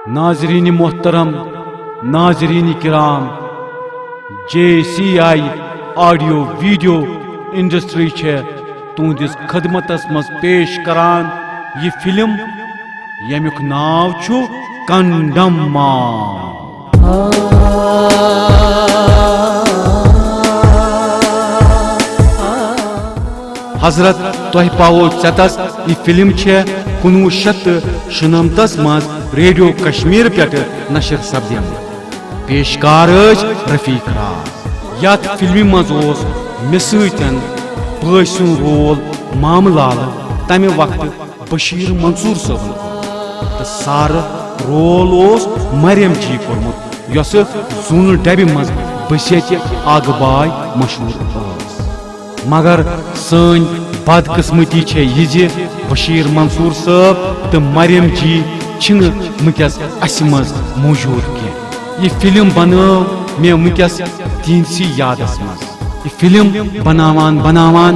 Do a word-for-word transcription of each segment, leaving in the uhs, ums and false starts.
ناظرین محترم، ناظرین کرام، J C I audio video industry چھے تہنٛدِس خدمتس منٛز پیش کران یہِ فلم، ییٚمیُک ناو چھُ کنڈم ماس۔ حضرت، تۄہہِ پاوو ژٮ۪تس، یہِ فلم چھےٚ کُنوُہ شیٚتھ تہٕ شُنمتس منٛز ریڈیو کشمیر پٮ۪ٹھٕ نشر سپدیمٕژ۔ پیشکار ٲسۍ رفیق راز۔ یتھ فلمہِ منٛز اوس مےٚ سۭتۍ بٲے سُنٛد رول مامہٕ لالہٕ، تمہِ وقتہٕ بشیر منصور صٲبن کوٚرمُت تہٕ سارٕ رول اوس مریم جی کوٚرمُت، یۄسہٕ زوٗنہٕ ڈبہِ منٛز بسیتہِ آگہٕ باے مشہوٗر ٲس۔ مگر سٲنۍ بدقسمتی چھےٚ یہِ زِ بشیر منصور صٲب تہٕ مریم جی چھِنہٕ وٕنکیٚس اسہِ منٛز موجود کینٛہہ۔ یہِ فلم بنٲو مےٚ وٕنکیٚس تِہنٛدسٕے یادس منٛز۔ یہِ فلم بناوان بناوان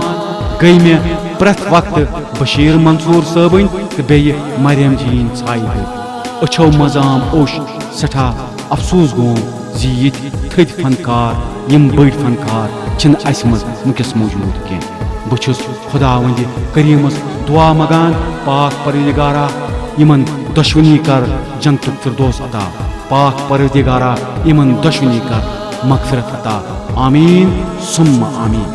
گٔے مےٚ پرٛٮ۪تھ وقتہٕ بشیر منصور صٲبٕنۍ تہٕ بیٚیہِ مریم جی یِنۍ ژھایہِ ہیوٚر۔ أچھو منٛز آم اوٚش۔ سٮ۪ٹھاہ افسوس گوم زِ یِتھۍ تھٔدۍ فنکار، یِم بٔڑۍ فنکار چھِنہٕ اسہِ منٛز وٕنکیٚس موجود کینٛہہ۔ بہٕ چھُس خداوندِ کریمس دعا منگان، پاک پروردگارا، یِمن دۄشوٕنی کر جنتُک فردوس عطا۔ پاک پروردگارا، یِمن دۄشوٕنی کر مغفرت عطا۔ آمین ثم آمین۔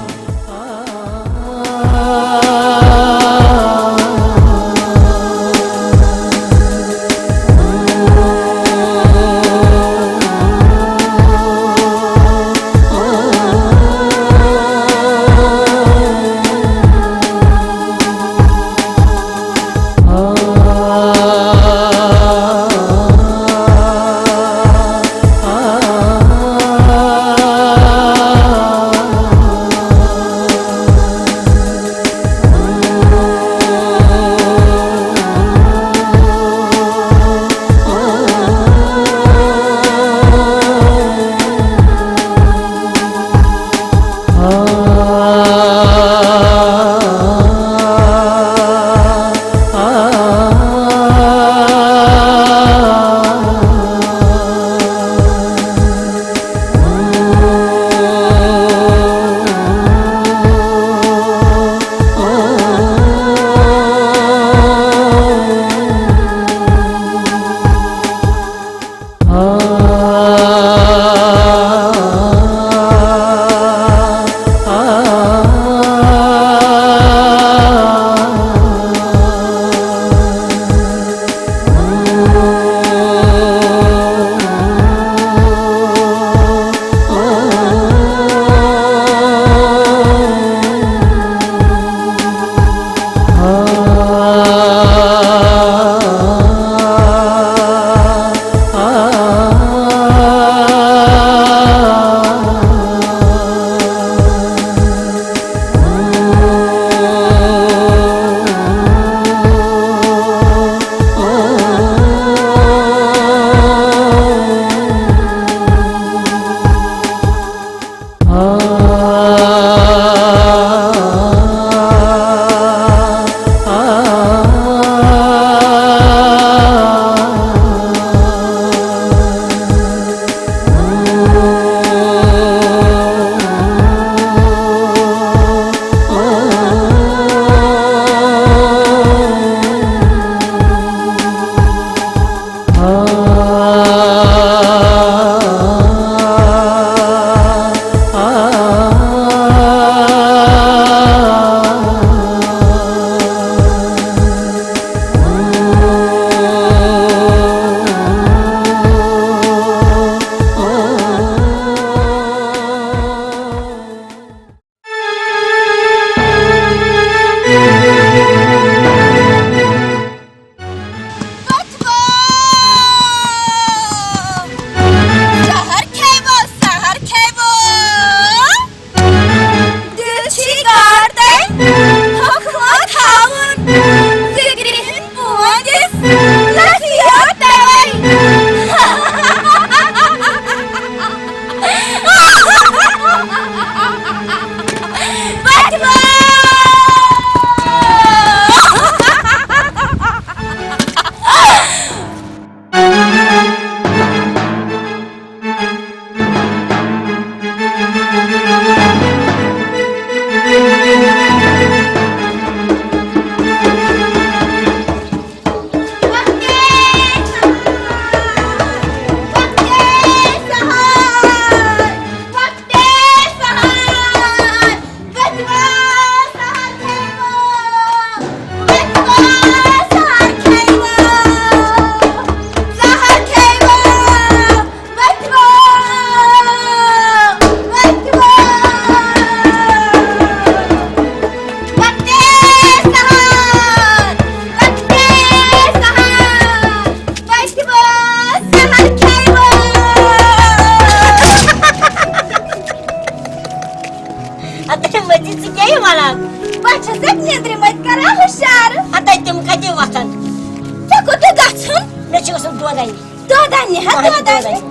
دۄدَے۔ دۄدَے نہِ ہا، دۄدَے۔ دۄدَے۔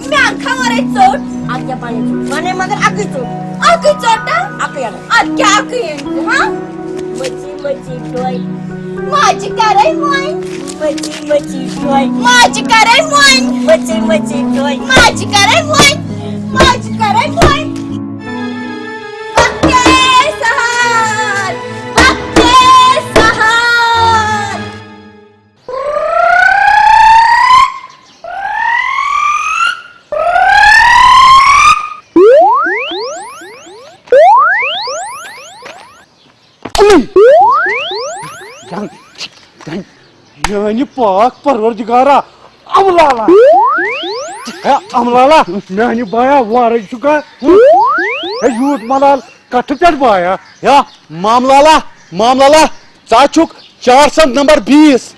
مےٚ اَنکھا وَرٲے ژوٚٹ۔ اَدٕ کیٛاہ بَنہِ ژوٚٹ؟ بَنَے مگر اَکٕے ژوٚٹ۔ اَکٕے ژوٚٹا؟ اَکٕے اَنَے۔ اَدٕ کیٛاہ اَکٕے أنۍ زِ، ہا؟ مٔژی مٔژی ٹوے۔ ماجہِ کَرَے وۄنۍ۔ مٔژی مٔژی ٹوے۔ ماجہِ کَرَے وۄنۍ۔ مٔژی مٔژی ٹوے۔ ماجہِ کَرَے وۄنۍ۔ ماجہِ کَرَے وۄنۍ۔ وقتے سحر، وقتے سحر۔ میانہِ پاک پروردگارا، املالا، ہے املالا، میانہِ بایا وارے چھُکا؟ ہے یوٗت ملال کتھٕ پٮ۪ٹھ بایا؟ یا ماملالا، ماملالا، ژٕ ہا چھُکھ چار سد نمبر بیس۔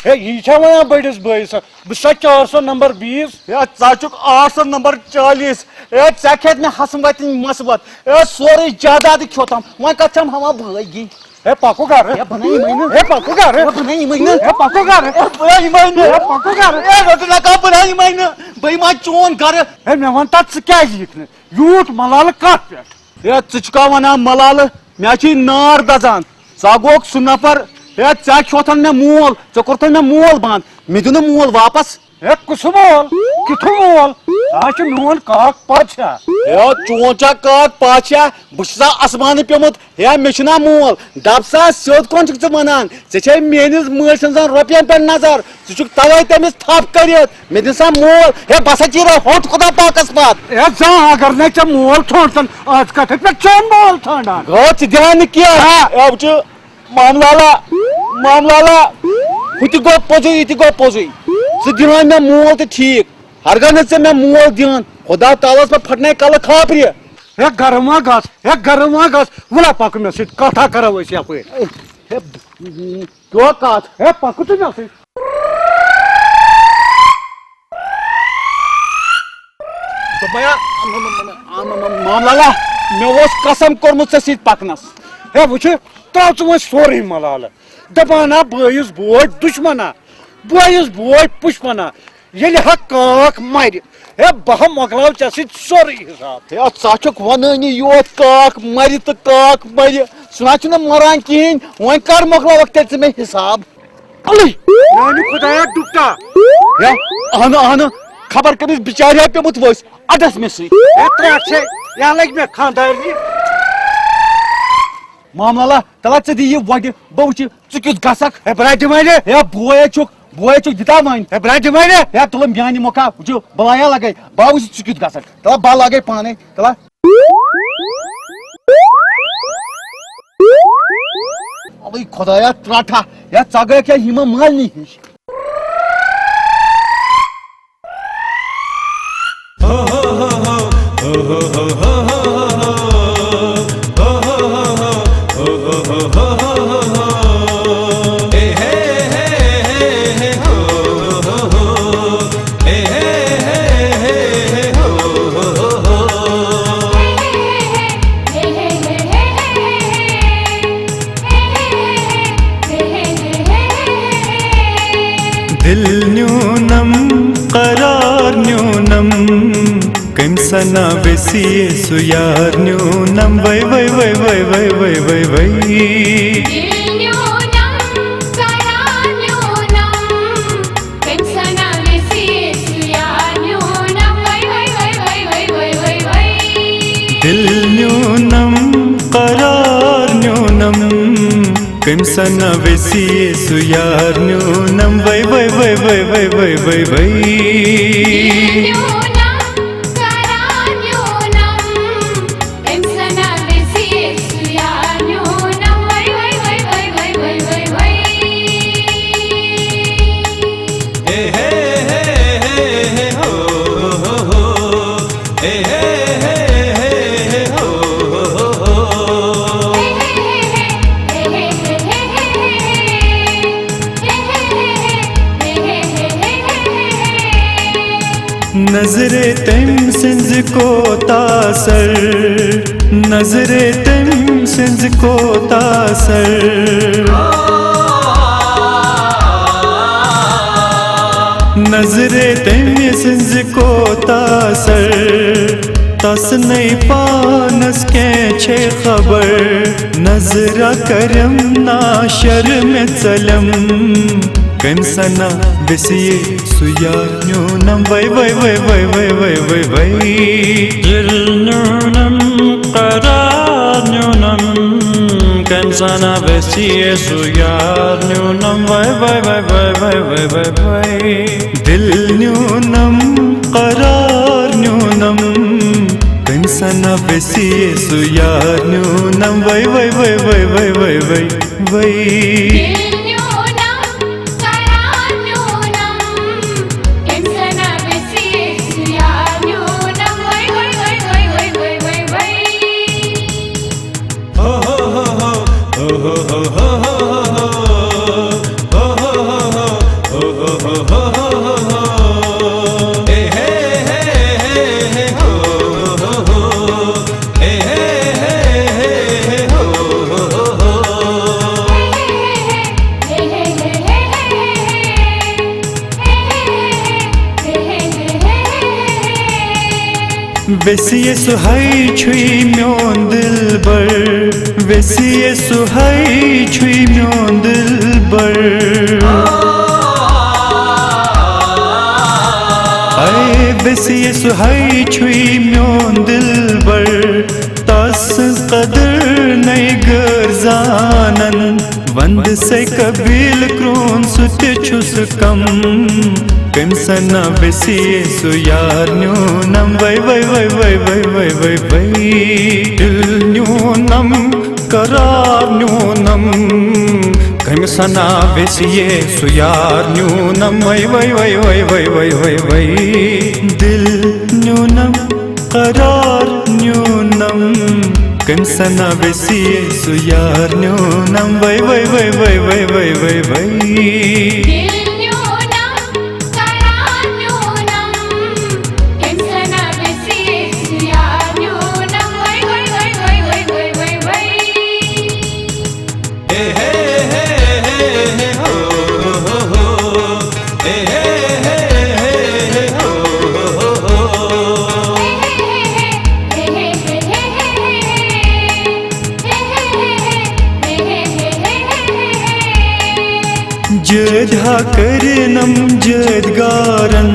ہے یی چھا وَنان بٔڑِس بٲیِس؟ بہٕ چھُسا چار سد نمبر بیس؟ ہے ژٕ ہا چھُکھ ٲٹھ سد نمبر چالیس۔ ہے ژےٚ کھٮ۪تھ مےٚ ہسن وتہِ مسبت۔ ہے سورُے جادادٕے کھیوٚتم۔ وۄنۍ کتھ چھم ہاوان بٲگی؟ ہے پکو گرٕ۔ ہے بہٕ نَے یِمَے نہٕ۔ ہے پکو گرٕ۔ ہے بہٕ نَے یِمَے نہٕ۔ ہے پکو گرٕ۔ ہے بہٕ نَے یِمَے نہٕ۔ ہے پکو گرٕ۔ ہے رۄٹہٕ نکا بہٕ نَے یِمَے نہٕ۔ بہٕ یِمہٕ ہا چون گرٕ۔ ہے مےٚ وَن تہٕ ژٕ کیٛازِ یِکھ نہٕ؟ یوٗت ملالہٕ کتھ پٮ۪ٹھ؟ ہے ژٕ چھُکھا ونان ملالہٕ؟ مےٚ چھُے نار دزان۔ ژٕ ہا گوکھ سُہ نفر۔ ہے ژےٚ کھیوتھن مےٚ مول، ژےٚ کوٚرتھن مےٚ مول بنٛد۔ مےٚ دیُن نہٕ مول واپس۔ ہے کُس مول؟ کِتھُ مول؟ آ چھُ میون کاک پادشاہ۔ ہے چون چھا کاک پادشاہ؟ بہٕ چھُسا آسمانہٕ پیومُت؟ ہے مےٚ چھُنہ مول۔ دپ سا سیوٚد کون چھُکھ ژٕ ونان؟ ژےٚ چھے میٲنِس مٲلۍ سٕنزن رۄپین پٮ۪ٹھ نظر۔ ژٕ چھُکھ توے تٔمِس تھپھ کٔرِتھ۔ مےٚ دِن سا مول۔ ہے بہٕ ہسا چیرٕ ہوٚٹ خدا پاکس پتھ۔ ہے زانٛہہ اگر نے ژےٚ مول ژھونٛڈتن، از کتھٕ پٮ۪ٹھ چون مول ژھانٛڈان؟ گوٚو ژٕ دِوان نہٕ کینٛہہ۔ ہا۔ ہے وٕچھِ، مامہٕ لالا، مامہٕ لالا، ہُہ تہِ گوٚو پوٚزُے، یہِ تہِ گوٚو پوٚزُے۔ ژٕ دِوان مےٚ مول تہٕ ٹھیٖک، ہرگاہ نہٕ ژےٚ مےٚ مول دِوان، خدا تعالیٰ ہس پتہٕ پھٹناے کلہٕ کھاپرِ۔ ہے گرم ما گژھ، ہے گرم ما گژھ، ولا پکھ مےٚ سۭتۍ، کتھا کرو أسۍ یپٲرۍ۔ ہے، کیٛاہ کتھ؟ ہے پکھ ژٕ مےٚ سۭتۍ۔ دوٚپمَے ہا، مام لالا، مےٚ اوس قسم کوٚرمُت ژےٚ سۭتۍ پکنس۔ ہے وٕچھِ، ترٛاو ژٕ وۄنۍ سورُے ملالہٕ۔ دپان ہا بٲیِس بوے دُشمنا، بٲیِس بوے پُشمنا، ییٚلہِ ہا کاک مرِ، ہے بہٕ ہا مۄکلاو ژےٚ سۭتۍ سورُے حساب۔ ہے ژٕ ہا چھُکھ ونٲنی یوت کاک مرِ تہٕ کاک مرِ، سُہ نہ چھُنہٕ مران کِہیٖنۍ، وۄنۍ کر مۄکلاوکھ تیٚلہِ ژٕ مےٚ حساب؟ الے! میانہِ خدایا ڈُکٹا! ہے، اہنہٕ، اہنہٕ، خبر کٔمِس بِچارِ ہا پیوٚمُت ؤسۍ اَڈَس مےٚ سۭتۍ۔ ہے، ترٛٹھ چھے، یا لگہِ مےٚ خانٛدارنہِ۔ مامہٕ لالا، تَلہ ژٕ دِ یہِ وۄدِ، بہٕ وٕچھِ ژٕ کیُتھ گژھکھ۔ ہے، بہٕ رٹہٕ وۄنۍ۔ ہے، بوے چھُکھ، بوے چھُکھ، دِتا وۄنۍ۔ ہے، بہٕ رٹہٕ وۄنۍ۔ ہے، تُلہٕ میانہِ مۄکھا، وٕچھِو، بہٕ لایا لگے، بہٕ وٕچھِ ژٕ کیُتھ گژھکھ۔ تَلہ بہٕ لاگے پانے، تَلہ۔ اوے خدایا ترٹھا، یا ژگا کیا ہیما مالنی ہش۔ دل نیونم، قرار نیونم، کٔمۍ سنا ویسی سُہ یار نیونم، وے وے وے وے وے وے وے وے۔ دل نیونم، قرار نیونم، کٔمۍ سنا ویسی سُہ یار نیونم، وے وے وے وے وے وے وے۔ دل نیونم، قرار نیونم، کٔمۍ سنا ویسی سُہ یار نیونم، وے وے وے وے وے وے وے وے۔ نظرِ تٔمۍ سٕنٛزِ کوتاہ سر، نظرِ تٔمۍ سٕنٛزِ کوتاہ سر۔ نظرِ تٔمۍ سٕنٛزِ کوتاہ سر، تس نَے پانس کینٛہہ چھے خبر۔ نظرا کرم نا شرمہِ ژلم، کٔمۍ سنا ویسیے سُہ یار نیونم۔ وے وے وے وے وے وے وے وے۔ دل نیونم، قرار نیونم، کٔمۍ سنا ویسیے سُہ یار نیونم۔ وے وے وے وے وے وے وے وے۔ دل نیونم، قرار نیونم، کٔمۍ سنا ویسیے سُہ یار نیونم۔ وے وے وے وے وے وے وے وے۔ دل نیونم، قرار نیونم، کٔمۍ سنا ویسیے سُہ یار نیونم۔ وے وے وے وے وے وے وے۔ ویسیے سُہ ہے چھُے میون دلبر، ویسیے سُہ ہے چھُے میون دلبر۔ اے ویسیے سُہ ہے چھُے میون دلبر، تس سٕنٛز قدر نَے غٲر زانن۔ وند سے قبیل کرون سُہ تہِ چھُس کم۔ کٔمۍ سنا ویسیے سُہ یار نیونم۔ وے وے وے وے وے وے وے وے۔ دل نیونم، قرار نیونم، کٔمۍ سنا ویسیے سُہ یار نیونم۔ وے وے وے وے وے وے وے وے۔ دل نیونم، قرار نیونم، کٔمۍ سنا ویسیے سُہ یار نیونم۔ وے وے وے وے وے وے وے وے۔ دل نیونم، قرار نیونم، کٔمۍ سنا ویسیے سُہ یار نیونم۔ وے وے وے وے وے وے وے وے۔ جٲدۍ ہا کٔرِنم جٲدۍ گارن،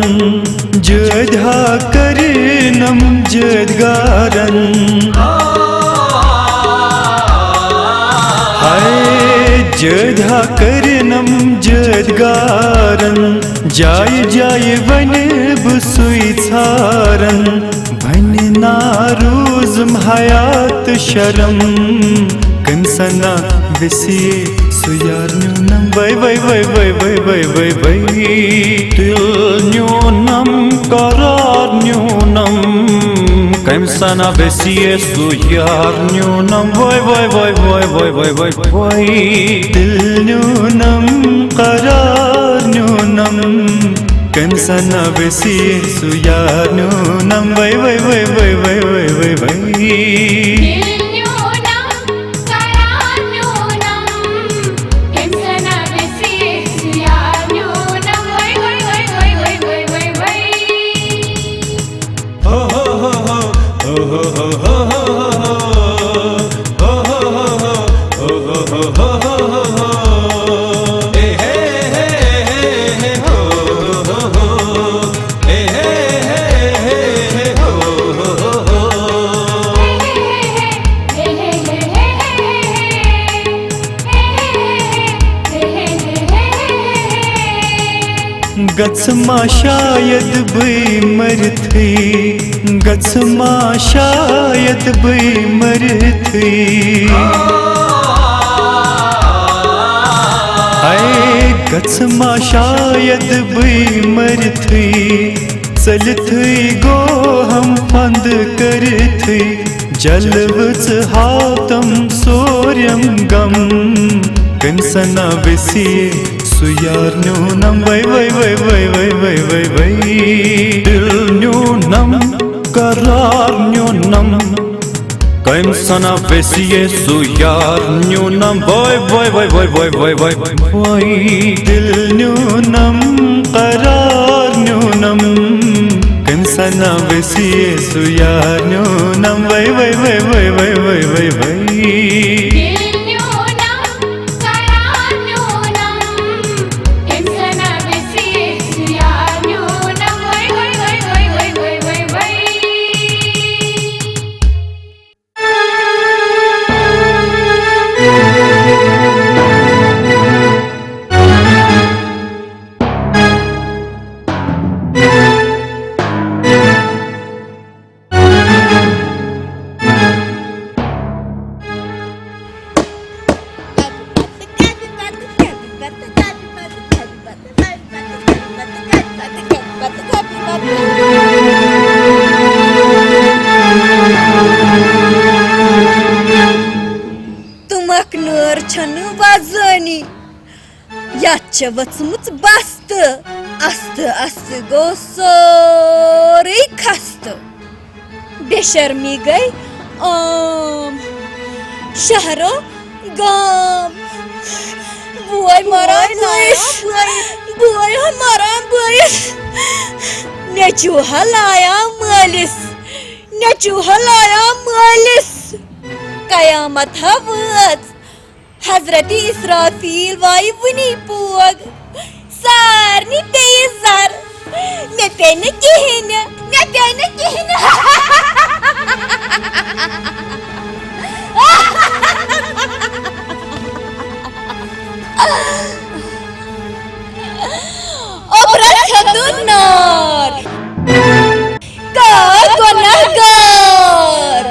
جٲدۍ ہا کٔرِنم جٲدۍ گارن۔ ہاے جٲدۍ ہا کٔرِنم جٲدۍ گارن، جایہِ جایہِ وَنہِ بہٕ سُے ژھارن۔ وَنہِ نا روٗزُم حیات شرم، کٔمۍ سنا ویسیے سُہ یار نیونم۔ وے وے وے وے وے وے وے وے۔ دل نیونم، قرار نیونم، کٔمۍ سنا ویسیے سُہ یار نیونم۔ وے وے وے وے وے وے وے وے۔ دل نیونم، قرار نیونم، کٔمۍ سنا ویسیے سُہ یار نیونم۔ وے وے وے وے وے وے وے وے۔ دل نیونم، قرار نیونم، کٔمۍ سنا ویسیے سُہ یار نیونم۔ وے وے وے وے وے وے وے وے۔ گژھٕ ما شاید بٕے مٔرِتھٕے، گژھٕ ما شاید بٕے مٔرِتھٕے۔ ہاے گژھٕ ما شاید بٕے مٔرِتھٕے، ژٔلِتھٕے گوٚو ہم پھنٛد کٔرِتھٕے۔ جلوٕ ژٕ ہاو تم سوریم غم، کٔمۍ سنا ویسیے سُہ یار نیونم۔ وے وے وے وے وے وے وے وے۔ دل نیونم، قرار نیونم، کٔمۍ سنا ویسیے سُہ یار نیونم۔ وے وے وے وے وے وے وے وے۔ دل نیونم، قرار نم کٔمۍ سنا ویسی سُہ یار نیونم وے وے وے وے وے وے وے وے۔ تُمبکھنٲر چھنہٕ وۄزٲنی، یتھ چھےٚ ؤژھمٕژ بستہٕ۔ استہٕ استہٕ گوٚو سورُے خستہٕ۔ بے شرمی گٔے عام۔ شہرو گام۔ بوے مران بٲیِس۔ بوے ہا مران بٲیِس۔ نیٚچوٗ ہا لایان مٲلِس۔ نیٚچوٗ ہا لایان مٲلِس۔ قیامت ہا وٲژ۔ حضرت اسرافیل وایہِ وُنی پوگ۔ سارنٕے پیٚیہِ زر۔ مےٚ پیٚیہِ نہٕ کِہیٖنۍ نہٕ۔ مےٚ پیٚیہِ نہٕ کِہیٖنۍ نہٕ۔ اوٚبرَس ہیوٚتُن نار۔ کار گۄناہ گار۔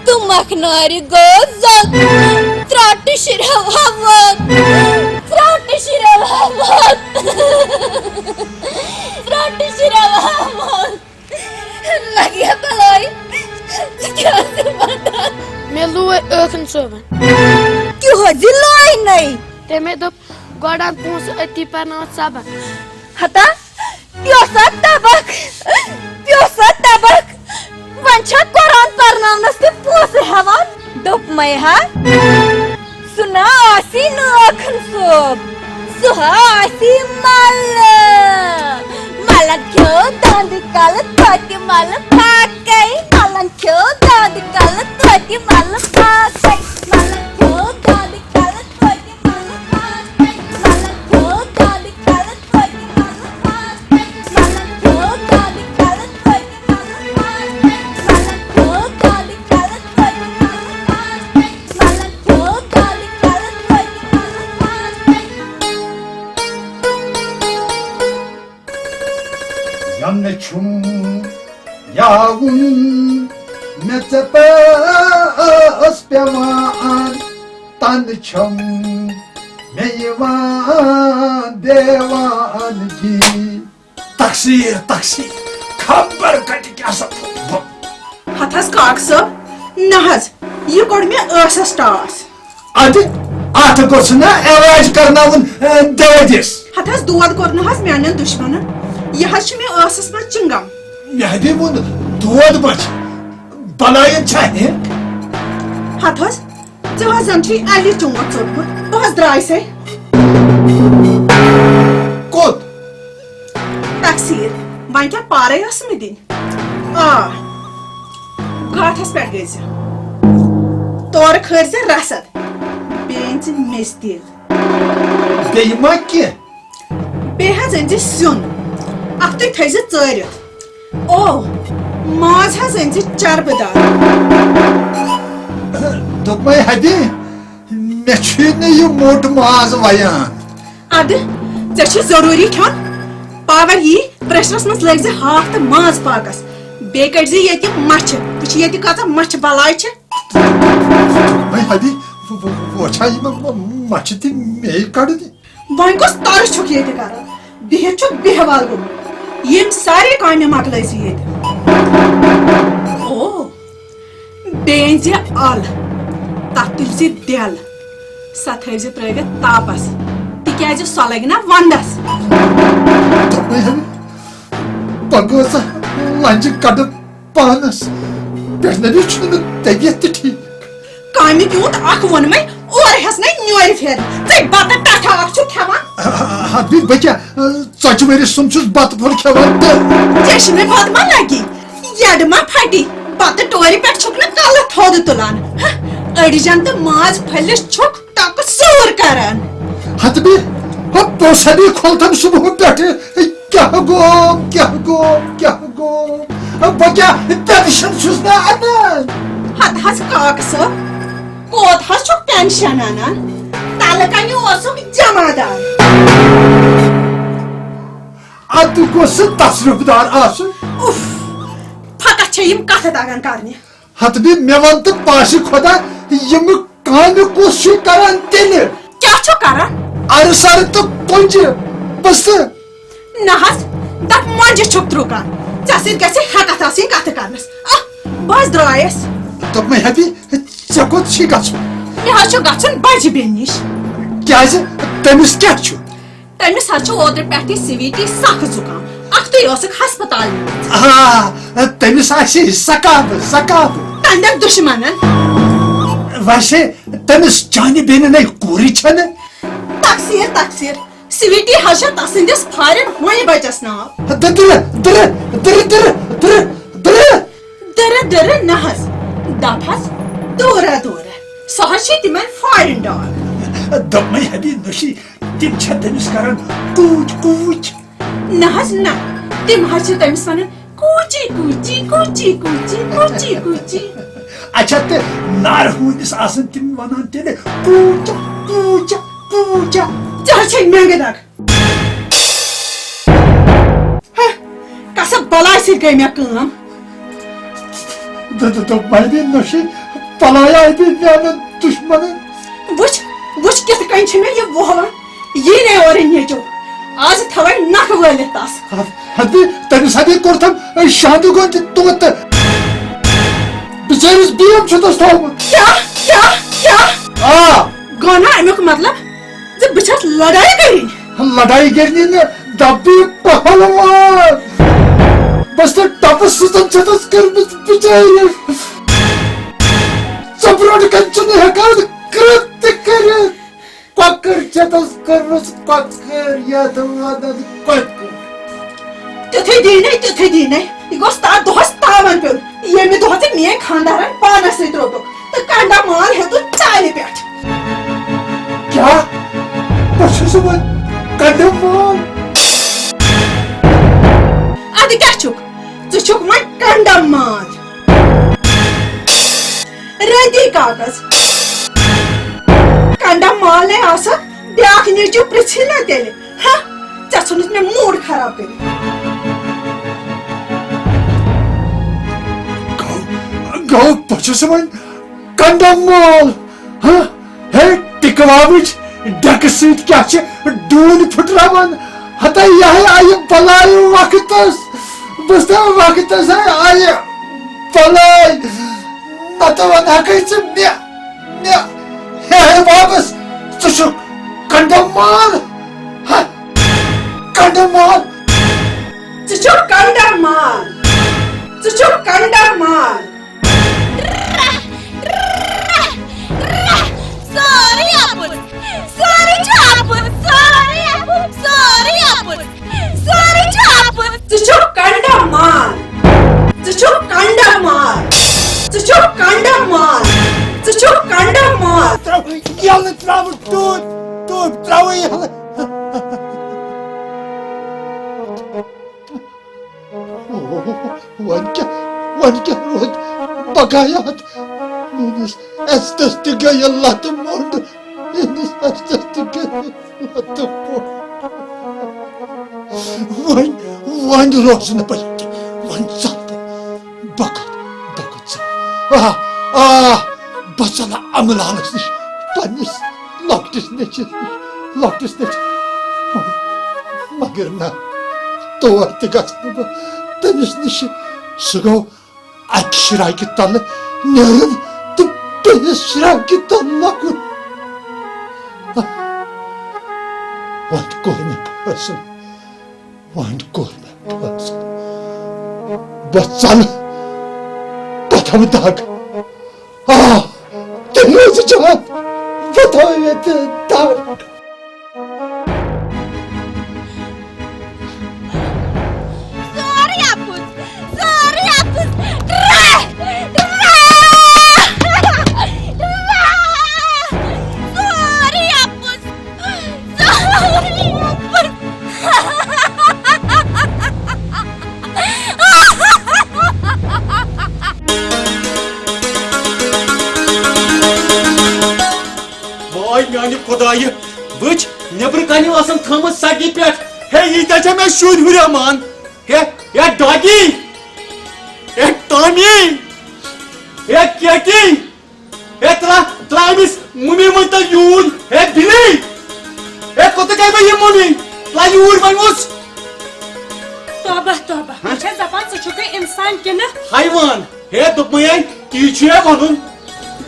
تُمبکھنارِ گوٚو زوٚد۔ ژرٛاٹہٕ شِرو ہا ووت۔ ژرٛاٹہٕ شِرو ہا ووت۔ ژرٛاٹہٕ شِرو ہا ووت۔ لگیا بلاے۔ ژٕ کیٛاہ ٲسٕکھ وَنان؟ مےٚ لوے ٲخٕن صٲبَن۔ کیٛاہ زِ لٲنَے؟ تٔمۍ دوٚپ، گۄڈٕ اَن پونٛسہٕ، أتی پَرناوَتھ سبق۔ ہتا، پیوسا تبکھ، پیوسا تبکھ۔ وۄنۍ چھا قرآن پرناونس تہِ پونٛسہٕ ہٮ۪وان؟ دوٚپمَے ہا، سُہ نہ آسی نہٕ ٲخٕن صٲب، سُہ ہا آسی ملہٕ۔ ملن کھیو دنٛد کلہٕ توتہِ ملہٕ پھاکَے۔ ملن کھیو دنٛد کلہٕ توتہِ ملہٕ پھاکَے۔ ملن کھیو دنٛد کلہٕ توتہِ ملہٕ پھاکَے۔ ملن کھیو دنٛد کلہٕ توتہِ ملہٕ پھاکَے۔ ملن کھیو دنٛد کلہٕ توتہِ ملہٕ پھاکَے۔ ملن کھیو دنٛد کلہٕ توتہِ ملہٕ پھاکَے۔ ملن کھیو دنٛد کلہٕ توتہِ ملہٕ پھاکَے۔ زَن چھُم یاوُن مےٚ ژےٚ پاس پٮ۪وان، تَنہٕ چھَم مےٚ یِوان دیوانگی۔ تقصیر، تقصیر، خبر کَتہِ کیٛاہ سا پھوٚت۔ ہتہٕ حظ کاک صٲب، نہ حظ، یہِ کوٚڑ مےٚ ٲسس ٹاس۔ اَدٕ اَتھ گوٚژھ نا علاج کرناوُن، ٲ، دٲدِس۔ ہتہٕ حظ دود کوٚر نہٕ حظ میانٮ۪ن دُشمنن۔ یہِ حظ چھُ مےٚ ٲسس منٛز چِنٛگم۔ مےٚ ہَے ووٚن دود ما چھِ، بلاین چھا ہٮ۪نٛگ؟ ہتہٕ حظ، ژےٚ حظ زن چھُے اَلہِ چونٛٹھ ژوٚٹمُت۔ بہٕ حظ درٛاے سے۔ کوٚت؟ تقصیر، وۄنۍ کیٛاہ پارے ٲسہٕ مےٚ دِنۍ؟ آ، گاٹھس پٮ۪ٹھ گٔژھۍ زِ۔ تورٕ کھٲرۍ زِ رسد۔ بیٚیہِ أنۍ زِ میٚژِ تیٖل۔ بیٚیہِ ما کینٛہہ؟ بیٚیہِ حظ أنۍ زِ سیُن۔ اکھتُے تھٲے زِ ژٲرِتھ۔ او، ماز حظ أنۍ زِ چربہٕ دار۔ دوٚپمَے ہَبی، مےٚ چھُے نہٕ یہِ موٚٹ ماز وَیان۔ اَدٕ، ژےٚ چھُے ضروٗری کھیوٚن؟ پاور یی، پریشرس منٛز لٲگۍ زِ ہاکھ تہٕ ماز پاکس۔ بیٚیہِ کٔڑۍ زِ ییٚتہِ مَچھِ۔ وٕچھ ییٚتہِ کۭژاہ مَچھِ بَلاے چھِ۔ وۄنۍ ہَبی، و-، و-، وۄنۍ چھا یِم مَچھِ تہِ مے کَڑنہِ؟ وۄنۍ کۄس تَرٕ چھُکھ ییٚتہِ کران؟ بِہِتھ چھُکھ بیہوال گوٚمُت۔ یِم سارے کامہِ مۄکلٲے زِ ییٚتہِ۔ او۔ بیٚیہِ أنۍ زِ اَل، تَتھ تُلۍ زِ دٮ۪ل، سۄ تھٲوۍ زِ ترٛٲوِتھ تاپس، تِکیازِ سۄ لگہِ نا ونٛدس۔ دوٚپمَے ہَم، بہٕ گوٚژھ لنجہِ کَڑٕ پانس۔ پٮ۪ٹھ نَے چھُنہٕ مےٚ طبیعت تہِ ٹھیٖک۔ کامہِ پیوٗنت اکھ ووٚنمَے، اورٕ ہٮ۪س نَے نیورِ پھیرِ۔ ژٕے بتہٕ ٹٹھا اکھ چھُکھ کھٮ۪وان۔ آ، آ، ادٕ بہٕ کیٛاہ، ژۄچہِ ؤرِش سُم چھُس بتہٕ پھوٚل کھٮ۪وان تہٕ۔ چشمہِ خۄد ما لگی، یڈ ما پھٹی، بتہٕ ٹورِ پٮ۪ٹھ چھُکھ نہٕ کلہٕ تھوٚد تُلان۔ ہہ، أڈجن تہٕ ماز پھٔلِس چھُکھ ٹۄکہٕ سوٗر کران۔ ہتہٕ بیٚیہِ، ہۄ پوٚژھ ہا بیٚیہِ کھۄلتن صُبحہٕ پٮ۪ٹھٕ۔ کیٛاہ گوٚو، کیٛاہ گوٚو، کیٛاہ گوٚو؟ بہٕ کیٛاہ پینشن چھُس نہ انان؟ ہتہٕ حظ کاکہٕ صٲب، کوت حظ چھُکھ پینشن انان؟ تلہٕ کنہِ اوسُکھ جمع دار۔ ادٕ گوٚژھ سُہ تصرُف دار آسُن۔ اُف، فقط چھےٚ یِم کتھٕ تگان کرنہِ۔ ہتہٕ بیٚیہِ مےٚ وَن تہٕ پاسہِ خۄدا، یِم کامہِ کُس چھُ کران تیٚلہِ؟ کیٛاہ چھُ کران؟ ارٕ سرٕ تہٕ کۄنجہِ پٕژھٕ۔ نہ حظ، دپ مۄنجہِ چھُکھ ترٛوکان۔ ژےٚ سۭتۍ گژھِ ہٮ۪کتھ آسٕنۍ کتھٕ کرنس۔ آہ، بہٕ حظ درٛایس۔ دوٚپمَے ہبی، ژےٚ کوٚت چھُے گژھُن؟ مےٚ حظ چھُ گژھُن بجہِ بیٚنہِ نِش۔ کیٛازِ؟ تٔمِس کیٛاہ چھُ؟ تٔمِس حظ چھُ اوترٕ پٮ۪ٹھٕے سویٖٹی سخ زُکام۔ اَکھتُے ٲسٕکھ ہسپتال نِمٕژ۔ آ، تٔمِس آسہِ سکابہٕ، سکابہٕ۔ تَنٛدٮ۪ن دُشمنن۔ ویسے تٔمِس چانہِ بیٚنہِ نے کوٗرٕے چھَنہٕ۔ تقصیر، تقصیر۔ سویٖٹی حظ چھےٚ تسٕنٛدِس فارن ہوے بچس ناو۔ دٕرٕ، دٕرٕ، دٕرٕ، دٕرٕ، دٕرٕ، دٕرٕ۔ دٕرٕ، دٕرٕ نہ حظ۔ دپ حظ، دوٗرہ، دوٗرہ۔ سۄ حظ چھِ تِمن فارن ڈاگ۔ دوٚپمَے ہبی نوشی، تِم چھا تٔمِس کران کوٗچ کوٗچ؟ نہ حظ نہ، تِم حظ چھِ تٔمِس ونان کوٗچی کوٗچی، کوٗچی کوٗچی، کوٗچی کوٗچی۔ اچھا، تہٕ نارٕ ہوٗنِس آسان تِم ونان تیٚلہِ کوٗچا کوٗچا کوٗچا؟ ژےٚ حظ چھے مٮ۪نٛگہٕ دگ۔ ہہ، کسا بلاے سۭتۍ گٔے مےٚ کٲم۔ دُ-، دُ-، دوٚپمَے نوشی، بلاے آیہِ بیٚیہِ میانٮ۪ن دُشمنن۔ وٕچھ، وٕچھ کِتھ کٔنۍ چھِ مےٚ یہِ وۄہلان۔ یی نے اورٕ نیٚچو۔ آز تھاوَے نکھٕ وٲلِتھ تس۔ ہتہٕ، ہتہٕ، تٔمِس ہتہٕ کوٚرتھم شاندٕ گۄڈٕ توتہٕ۔ بِچٲرِس بیم چھُ تس تھوٚومُت۔ کیٛاہ؟ کیٛاہ؟ کیٛاہ؟ آ۔ گوٚو نا اَمیُک مطلب زِ بہٕ چھَس لڑٲے کَرٕنۍ؟ لڑٲے کَرنہِ نہٕ، دَپہٕ بہٕ پہلوان۔ بس تہٕ ٹپہٕ سٕژن چھِ تس کٔرمٕژ بِچٲرِس۔ ژٕ برونٛٹھ کَنہِ چھُنہٕ ہٮ۪کان کانٛہہ تہِ کٔرِتھ۔ کۄکٕر چھِ تس کٔرمٕژ کۄکٕر، یَتھ وَنان کۄکٕر۔ تیُتھُے دیٖنے، تیُتھُے دیٖنے۔ یہِ گوٚژھ تَتھ دۄہَس تاوَن پیوٚن، ییٚمہِ دۄہ ژےٚ میٛٲنۍ خانٛدارَن پانَس سۭتۍ روٚٹُکھ تہٕ کَنڈا مال ہیوٚتُتھ ژالہِ پٮ۪ٹھ۔ کیٛاہ؟ بہٕ چھُس وۄنۍ کَنڈا مال؟ اَدٕ کیٛاہ چھُکھ؟ ژٕ چھُکھ وۄنۍ کَنڈا مال۔ رٔدی کاغذ۔ کنڈا مالے آسکھ، بیاکھ نیچو پرژھی نا تیٚلہِ۔ ہہ، ژےٚ ژھُنُتھ مےٚ موٗڈ خراب کٔرِتھ۔ گوٚو، گوٚو، بہٕ چھُس وۄنۍ کنڈا مال۔ ہہ، ہے، ٹِکہٕ واوٕچ ڈٮ۪کہٕ سۭتۍ کیٛاہ چھِ ڈوٗنۍ پھٕٹراوان؟ ہتا یہِ ہے آیہِ بلاے وقتس۔ بہٕ چھُس وقتس ہے آیہِ بلاے۔ نتہٕ ونہکھے ژٕ مےٚ، مےٚ، ہے، ہے، واپس، ژٕ چھُکھ کنڈم مال، ہہ، کنڈم مال۔ ژٕ چھُکھ کنڈم مال، ژٕ چھُکھ کنڈم مال۔ سورُے اَپُز، سورُے چھُ اَپُز، سورُے اَپُز، سورُے اَپُز۔ سورُے چھُ اَپُز۔ ژٕ چھُکھ کنڈم مال۔ ژٕ چھُکھ کنڈم مال۔ ژٕ چھُکھ کنڈم مال۔ ژٕ چھُکھ کنڈم مال۔ ترٛاو یَلہٕ، ترٛاو ٹوپۍ، ٹوپۍ ترٛاو یَلہٕ۔ وۄنۍ کیٛاہ، وۄنۍ کیٛاہ روٗد بقایات؟ میٛٲنِس عزتس تہِ گٔیہِ لتہٕ موٚنٛڈ۔ میٛٲنِس عزتس تہِ گٔیہِ وۄنۍ، وۄنۍ روزٕ نہٕ بہٕ ییٚتہِ۔ وۄنۍ ژَلہٕ بہٕ۔ بہٕ کوٚت، بہٕ کوٚت ژَلہٕ؟ آ، آ، بہٕ ژَلہٕ اَمہٕ لالَس نِش، پنٛنِس لۄکٹِس نیٚچوِس نِش، لۄکٹِس نیٚچوِس۔ مگر نہ، تور تہِ گژھٕ نہٕ بہٕ تٔمِس نِش۔ سُہ گوٚو اَکہِ شراکہِ تَلہٕ نیرُن تہٕ بیٚیِس شراکہِ تَلہٕ لَگُن۔ وۄنۍ کوٚر مےٚ فٲصلہٕ، وۄنۍ کوٚر مےٚ فٲصلہٕ۔ بہٕ ژَلہٕ، بہٕ تھاوٕ دَگ۔ آ، تیٚلہِ روزِ جان، بہٕ تھاوٕ ییٚتہِ دَگ۔ آے میانہِ خۄدایہِ، وٕچھ، نیٚبرٕ کنہِ ٲسٕم تھٲومٕژ سگہِ پٮ۪ٹھ۔ ہے، ییٖتیٛاہ چھا مےٚ شُرۍ ہُریمان؟ ہے، ہے، ڈاگی! ہے، ٹامی! ہے، کیٹی! ہے، ترٛا-، ترٛا أمِس مُمہِ ؤنۍ تو یوٗرۍ۔ ہے، بِلی! ہے، کوٚت گٔے مےٚ یہِ مُمہِ؟ ترٛا یوٗرۍ وۄنۍ اوس۔ توبہ، توبہ۔ ہہ؟ بہٕ چھَس دَپان، ژٕ چھُکھٕے اِنسان کِنہٕ؟ حیوان۔ ہے، دوٚپمَے، تی چھُ ہے وَنُن۔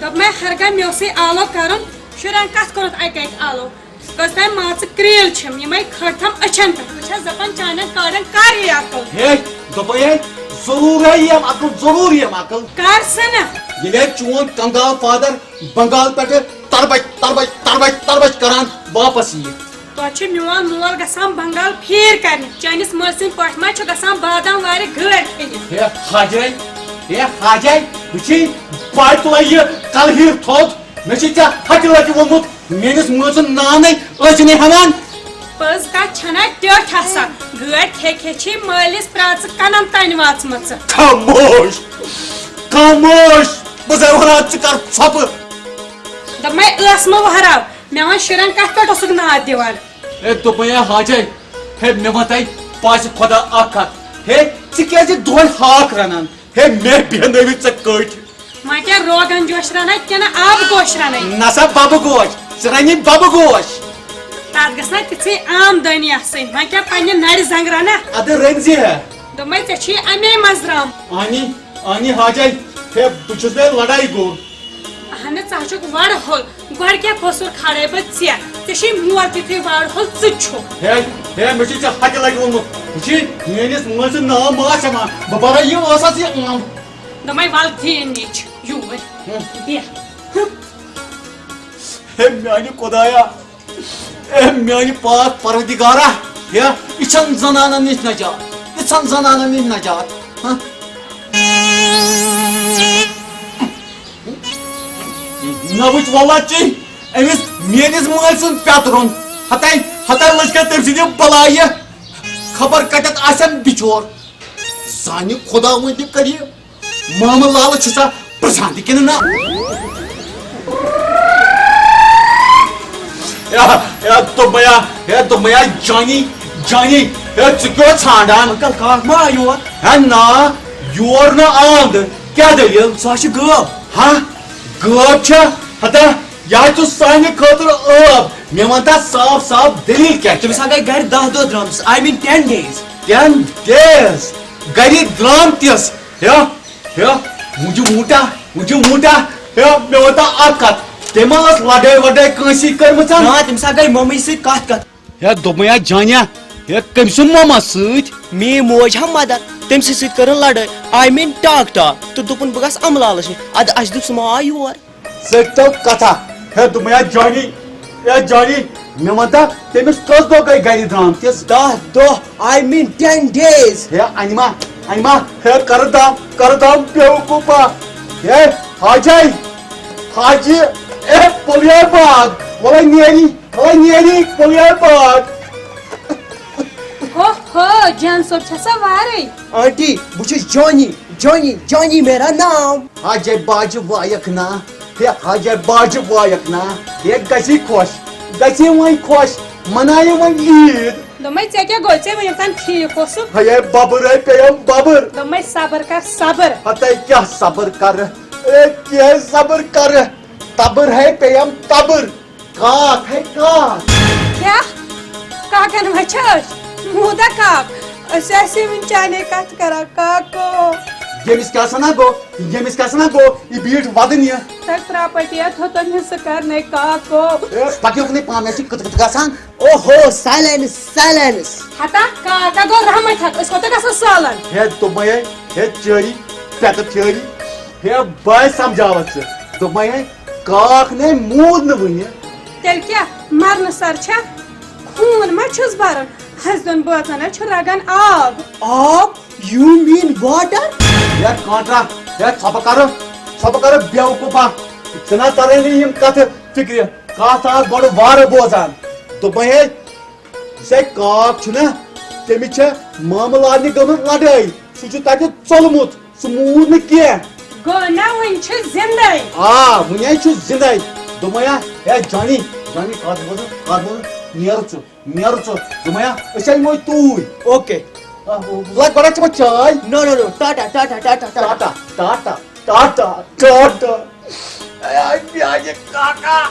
دوٚپمَے، ہرگاہ مےٚ اوسُے آلو کَرُن، شُرٮ۪ن کَتھ کوٚرُتھ اَکہِ اَکہِ آلو؟ کٔژ تام مان ژٕ کرٛیٖلۍ چھِم، یِمَے کھٔٹۍ تھَم أچھَن پٮ۪ٹھ۔ بہٕ چھَس دَپان، چانٮ۪ن کاڑٮ۪ن کَر یی عقل؟ ہے، دوٚپمَے، ہے، ضروٗرَے یِم عقل، ضروٗر یِم عقل۔ کَر سا نہ؟ ییٚلہِ ہے چون کنگال فادر بنگال پٮ۪ٹھٕ تربچ، تربچ، تربچ، تربچ کران واپس یِیہِ۔ توتہِ چھُ میون مول گژھان بنگال پھیٖر کرنہِ۔ چٲنِس مٲلۍ سٕنٛدۍ پٲٹھۍ ما چھُ گژھان بادام وارِ گٲڑۍ کھیٚنہِ؟ ہے حاجے، ہے حاجے، وٕچھی، بڑِ تُلے یہِ کلہٕ ہیٖر تھوٚد۔ مےٚ چھُے ژےٚ ہتہِ لٹہِ ووٚنمُت، میٲنِس مٲلۍ سُنٛد ناو نے ٲسۍ نہٕ ہٮ۪وان۔ پٔز کتھ چھنا ٹیٹھ آسان؟ گٲڑۍ کھے کھے چھے مٲلِس پرٛاژٕ کنن تانۍ واژمٕژ۔ خاموش، خاموش، بہٕ چھسے ونان، ژٕ کر ژھۄپہٕ۔ دوٚپمَے، ٲس مہٕ وہراو، مےٚ وَن شُرٮ۪ن کَتھ پٮ۪ٹھ اوسُکھ ناد دِوان؟ ہے، دوٚپمَے، ہے حاجے، ہے، مےٚ وَن تۄہہِ پاسہِ خۄدا اَکھ کَتھ۔ ہے، ژٕ کیٛازِ دۄہَے ہاکھ رَنان؟ ہے، مےٚ بیٚہنٲوِتھ ژےٚ کٔٹھۍ۔ وۄنۍ کیٛاہ روغن جوش رَنَے کِنہٕ آبہٕ گوش رَنَے؟ نہ سا، بَبہٕ گوش۔ ژٕ رَنی بَبہٕ گوش۔ تَتھ گژھِ نا تِژھٕے آمدٲنی آسٕنۍ۔ وۄنۍ کیٛاہ پنٛنہِ نَرِ زنٛگہٕ رَنہ؟ اَدٕ رٔنۍ زِ ہے۔ دوٚپمَے، ژےٚ چھُے اَمے منٛز رَم۔ اَنی، اَنی حاجے، ہے، بہٕ چھُس ہے لڑایہِ گوٚو۔ اہن ژٕ ہا چھُکھ وڑٕ ہوٚل۔ گۄڈٕ کیٛاہ قصوٗر کھارے بہٕ ژےٚ؟ ژےٚ چھُے مول تیُتھُے وڑٕ ہوٚل ژٕ تہِ چھُکھ۔ ہے، ہے، مےٚ چھُے ژےٚ ہتہِ لٹہِ ووٚنمُت۔ وٕچھی، میٲنِس مٲلۍ سُنٛد ناو ما آسہِ ہٮ۪وان، بہٕ بَرٕ یہِ ٲسَس یہِ عام۔ دوٚپمَے، وَل دِیِن نیٚچ یوٗرۍ۔ ہُم۔ بیٚہہ۔ ہے میانہِ خۄدایا، اے میانہِ پاک پروردگارا، ہے، یِژھن زنانن نِش نجات، یِژھن زنانن نِش نجات۔ ہاں؟ نہ وٕچھ وۄلہ چی أمِس میٲنِس مٲلۍ سُنٛد پیترُن۔ ہتاے، ہتاے لٔج کھا تٔمۍ سٕنٛدِ بلایہِ۔ خبر کتٮ۪تھ آسن بِچور۔ زانہِ خۄداوندِ کریم۔ مامہٕ لالہٕ چھُ سا پرٛژھان تہِ کِنہٕ نہ؟ یا، یا دوٚپمَے یا، یا دوٚپمَے یا جانی، جانی، یا ژٕ کیٛاہ ژھانٛڈان؟ انکل، کاک ما آو یور؟ ہے نا، یور نہٕ آمد۔ کیٛاہ دٔلیٖل؟ سُہ ہا چھِ گٲو۔ ہا؟ گٲو چھا؟ ہتا، یہِ ہا چھُ سانہِ خٲطرٕ عٲب۔ مےٚ وَن تہٕ صاف صاف دٔلیٖل کیٛاہ چھِ؟ تٔمِس ہا گٔے گرِ دَہ دۄہ درٛامتِس، I mean ten days۔ Ten days؟ گرِ درٛامتِس؟ یا، یا، مجھے موٹا، مجھے موٹا، یا، مےٚ وَن تہٕ اَکھ کَتھ۔ تٔمۍ ما ٲس لڑٲے وڑٲے کٲنٛسہِ سۭتۍ کٔرمٕژ؟ نہ، تٔمِس ہا گٔے مٔمی سۭتۍ کَتھ کَتھ۔ ہے، دوٚپمَے یا جانیا، ہے، کٔمۍ سُنٛد مما سۭتۍ؟ میٛٲنۍ موج ہا مدر، تٔمۍ سٕے سۭتۍ کٔرٕن لڑٲے۔ I mean talk talk. تہٕ دوٚپُن، بہٕ گژھٕ اَمہٕ لالَس نِش۔ اَدٕ اَسہِ دیُت سُہ ما آو یور؟ ژٕ تھٲو کتھا۔ ہے، دوٚپمَے یا جانی، ہے جانی، مےٚ وَن تہٕ، تٔمِس کٔژ دۄہ گٔے گرِ درٛامتِس؟ دَہ دۄہ، I mean ten days۔ ہے انما، انما، ہے کر دام، کر دام بیوقوفا۔ ہے حاجی، حاجی، اے پلیار باغ، ولا نیری، ولا نیری پلیار باغ۔ ہو ہو، جان صٲب چھا سا وارے؟ آنٹی، بہٕ چھُس جانی، جانی، جانی میرا نام۔ حاجی باجہِ وایَکھ نا، ہے حاجی باجہِ وایَکھ نا، ہے گژھی خۄش، گژھی وۄنۍ خۄش، منایہِ وۄنۍ عیٖد۔ دوٚپمَے، ژےٚ کیٛاہ گوٚو؟ ژےٚ وٕنیُک تام ٹھیٖک اوسُکھ۔ ہے ببٕر ہے پیٚیَم ببٕر۔ دوٚپمَے، صبر کر، صبر۔ ہتے کیٛاہ صبر کرٕ؟ اے کیٛاہ صبر کرٕ؟ تبٕر ہے پیٚیَم تبٕر۔ کاک ہے کاک۔ کیٛاہ؟ کاکن ما چھِ أچھ؟ موٗدا کاک۔ أسۍ ٲسۍ وٕنہِ چانے کتھ کران، کاکو۔ ییٚمِس کیٛاہ سنا گوٚو؟ ییٚمِس کیٛاہ سنا گوٚو؟ یہِ بیٖٹھ ودٕنۍ یہِ۔ تۄہہِ پراپرٹی یا تھوٚتن حصہٕ کرنے، کاکو۔ اے، پکیوکھ نَے پانہٕ، مےٚ چھِ کٕتہٕ کٕتہٕ گژھان۔ اوہو، silence، silence۔ ہتا، کاکا گوٚو رحمت ہت، أسۍ کوتاہ گژھو سالن؟ ہے، دوٚپمَے ہے، ہے، چٲری، پٮ۪ٹہٕ پھیٲری۔ ہے، بہٕ ہے سمجھاوَتھ ژٕ۔ دوٚپمَے ہے، کاک نے موٗد نہٕ وُنہِ۔ تیٚلہِ کیٛاہ، مرنہٕ سر چھا؟ خوٗن ما چھُس بران؟ ہنٛزِ دۄن بٲژن ہے چھُ رگن آب۔ آب؟ You mean water؟ ہے کانٹرا، ہے ژھۄپہٕ کرٕ، ژھۄپہٕ کرٕ بیوقوفا۔ ژٕ نہ ترے نہٕ یِم کتھٕ فکرِ۔ کتھ آس گۄڈٕ وارٕ بوزان۔ دوٚپمَے ہے، یُس ہے کاک چھُنہ، تٔمِس چھےٚ مامہٕ لالنہِ گٔمٕژ لڑٲے۔ سُہ چھُ تتہِ ژوٚلمُت، سُہ موٗد نہٕ کینٛہہ۔ گوٚو نا، وُنہِ چھُ زِندَے۔ آ، وُنہِ ہے چھُ زِندَے۔ دوٚپمَے ہا، ہے جانی، جانی، کَتھ بوزُن، کَتھ بوزُن، نیر ژٕ، نیر ژٕ۔ دوٚپمَے ہا، أسۍ آیہِ وۄنۍ توٗرۍ۔ اوکے۔ آ، لَگ گۄڈٕ چٮ۪مو چاے۔ نو، نو، نو، ٹاٹا، ٹاٹا، ٹاٹا، ٹاٹا۔ ٹاٹا، ٹاٹا، ٹاٹا، ٹاٹا۔ اے، اے، میانہِ کاکا۔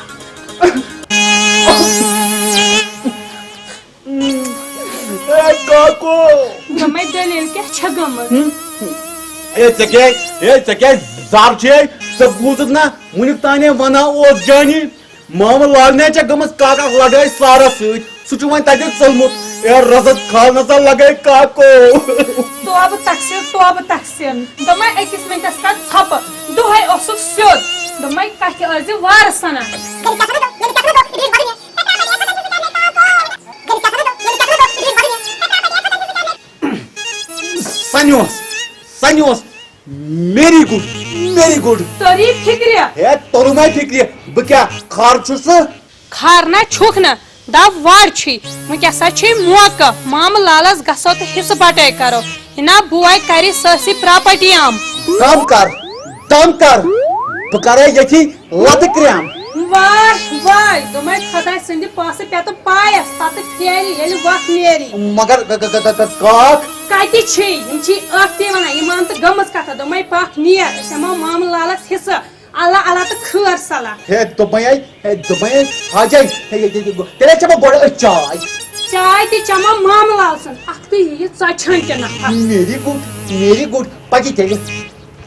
اے، کاکو۔ دوٚپمَے دٔلیٖل کیٛاہ چھےٚ گٔمٕژ؟ اے، ژےٚ کیٛاہ، اے، ژےٚ کیٛاہ زَر چھے؟ ژٕ بوٗزُتھ نا، وُنیُک تانے وَنان اوس جانی، مامہٕ لالنہِ چھےٚ گٔمٕژ کاکا لڑٲے سارس سۭتۍ۔ سُہ چھُ وۄنۍ تَتہِ ژوٚلمُت۔ اے رزت خانس ہا لگے کاکو۔ توبہٕ تقصیر، توبہٕ تقصیر۔ دوٚپمَے أکِس مِنٹَس کَر ژھۄپہٕ۔ دۄہَے اوسُکھ سیوٚد۔ دوٚپمَے کَتھِ ٲسۍ زِ وارٕ سَنان۔ سَنیوس، سَنیوس۔ Very good, very good۔ توٚر یہِ فِکرِ؟ ہے، توٚرُم ہے فِکرِ۔ بہٕ کیٛاہ خر چھُسہٕ؟ خر نہ چھُکھ نہٕ، دَپ وَر چھُے۔ وۄنۍ کیٛاہ سا چھُے موقعہٕ؟ مامہٕ لالَس گژھو تہٕ حِصہٕ بَٹٲے کَرو۔ ہِنا بوے کَرِ سٲرسٕے پراپرٹی اَم۔ دم کر، دم کر۔ بہٕ کَرے ییٚتھی لتہٕ کرٛیم۔ واے، واے، دوٚپمَے خۄداے سٕنٛدِ پاسہٕ پٮ۪تہٕ پایَس، پَتہٕ پھیرِ ییٚلہِ وَتھ نیرِ۔ مگر گ-، گ-، گ-، گ-، گ-، کاک۔ کَتہِ چھِی؟ یِم چھِی ٲکھتی وَنان، یِمَن تہٕ گٔمٕژ کَتھا۔ دوٚپمَے پَکھ نیر، أسۍ ہٮ۪مو مامہٕ لالَس حِصہٕ۔ اللہ، اللہ تہٕ خٲر صلاح۔ ہے، دوٚپمَے، ہے، دوٚپمَے، حاجی، ہے، یہِ، یہِ، یہِ، تیٚلہِ چٮ۪مو گۄڈٕ أسۍ چاے۔ چاے تہِ چٮ۪مو مامہٕ لال سٕنٛز، اَکھتُے یِیہِ ژۄچہِ ہَن تہِ نفر۔ Very good, very good۔ پَکہِ تیٚلہِ۔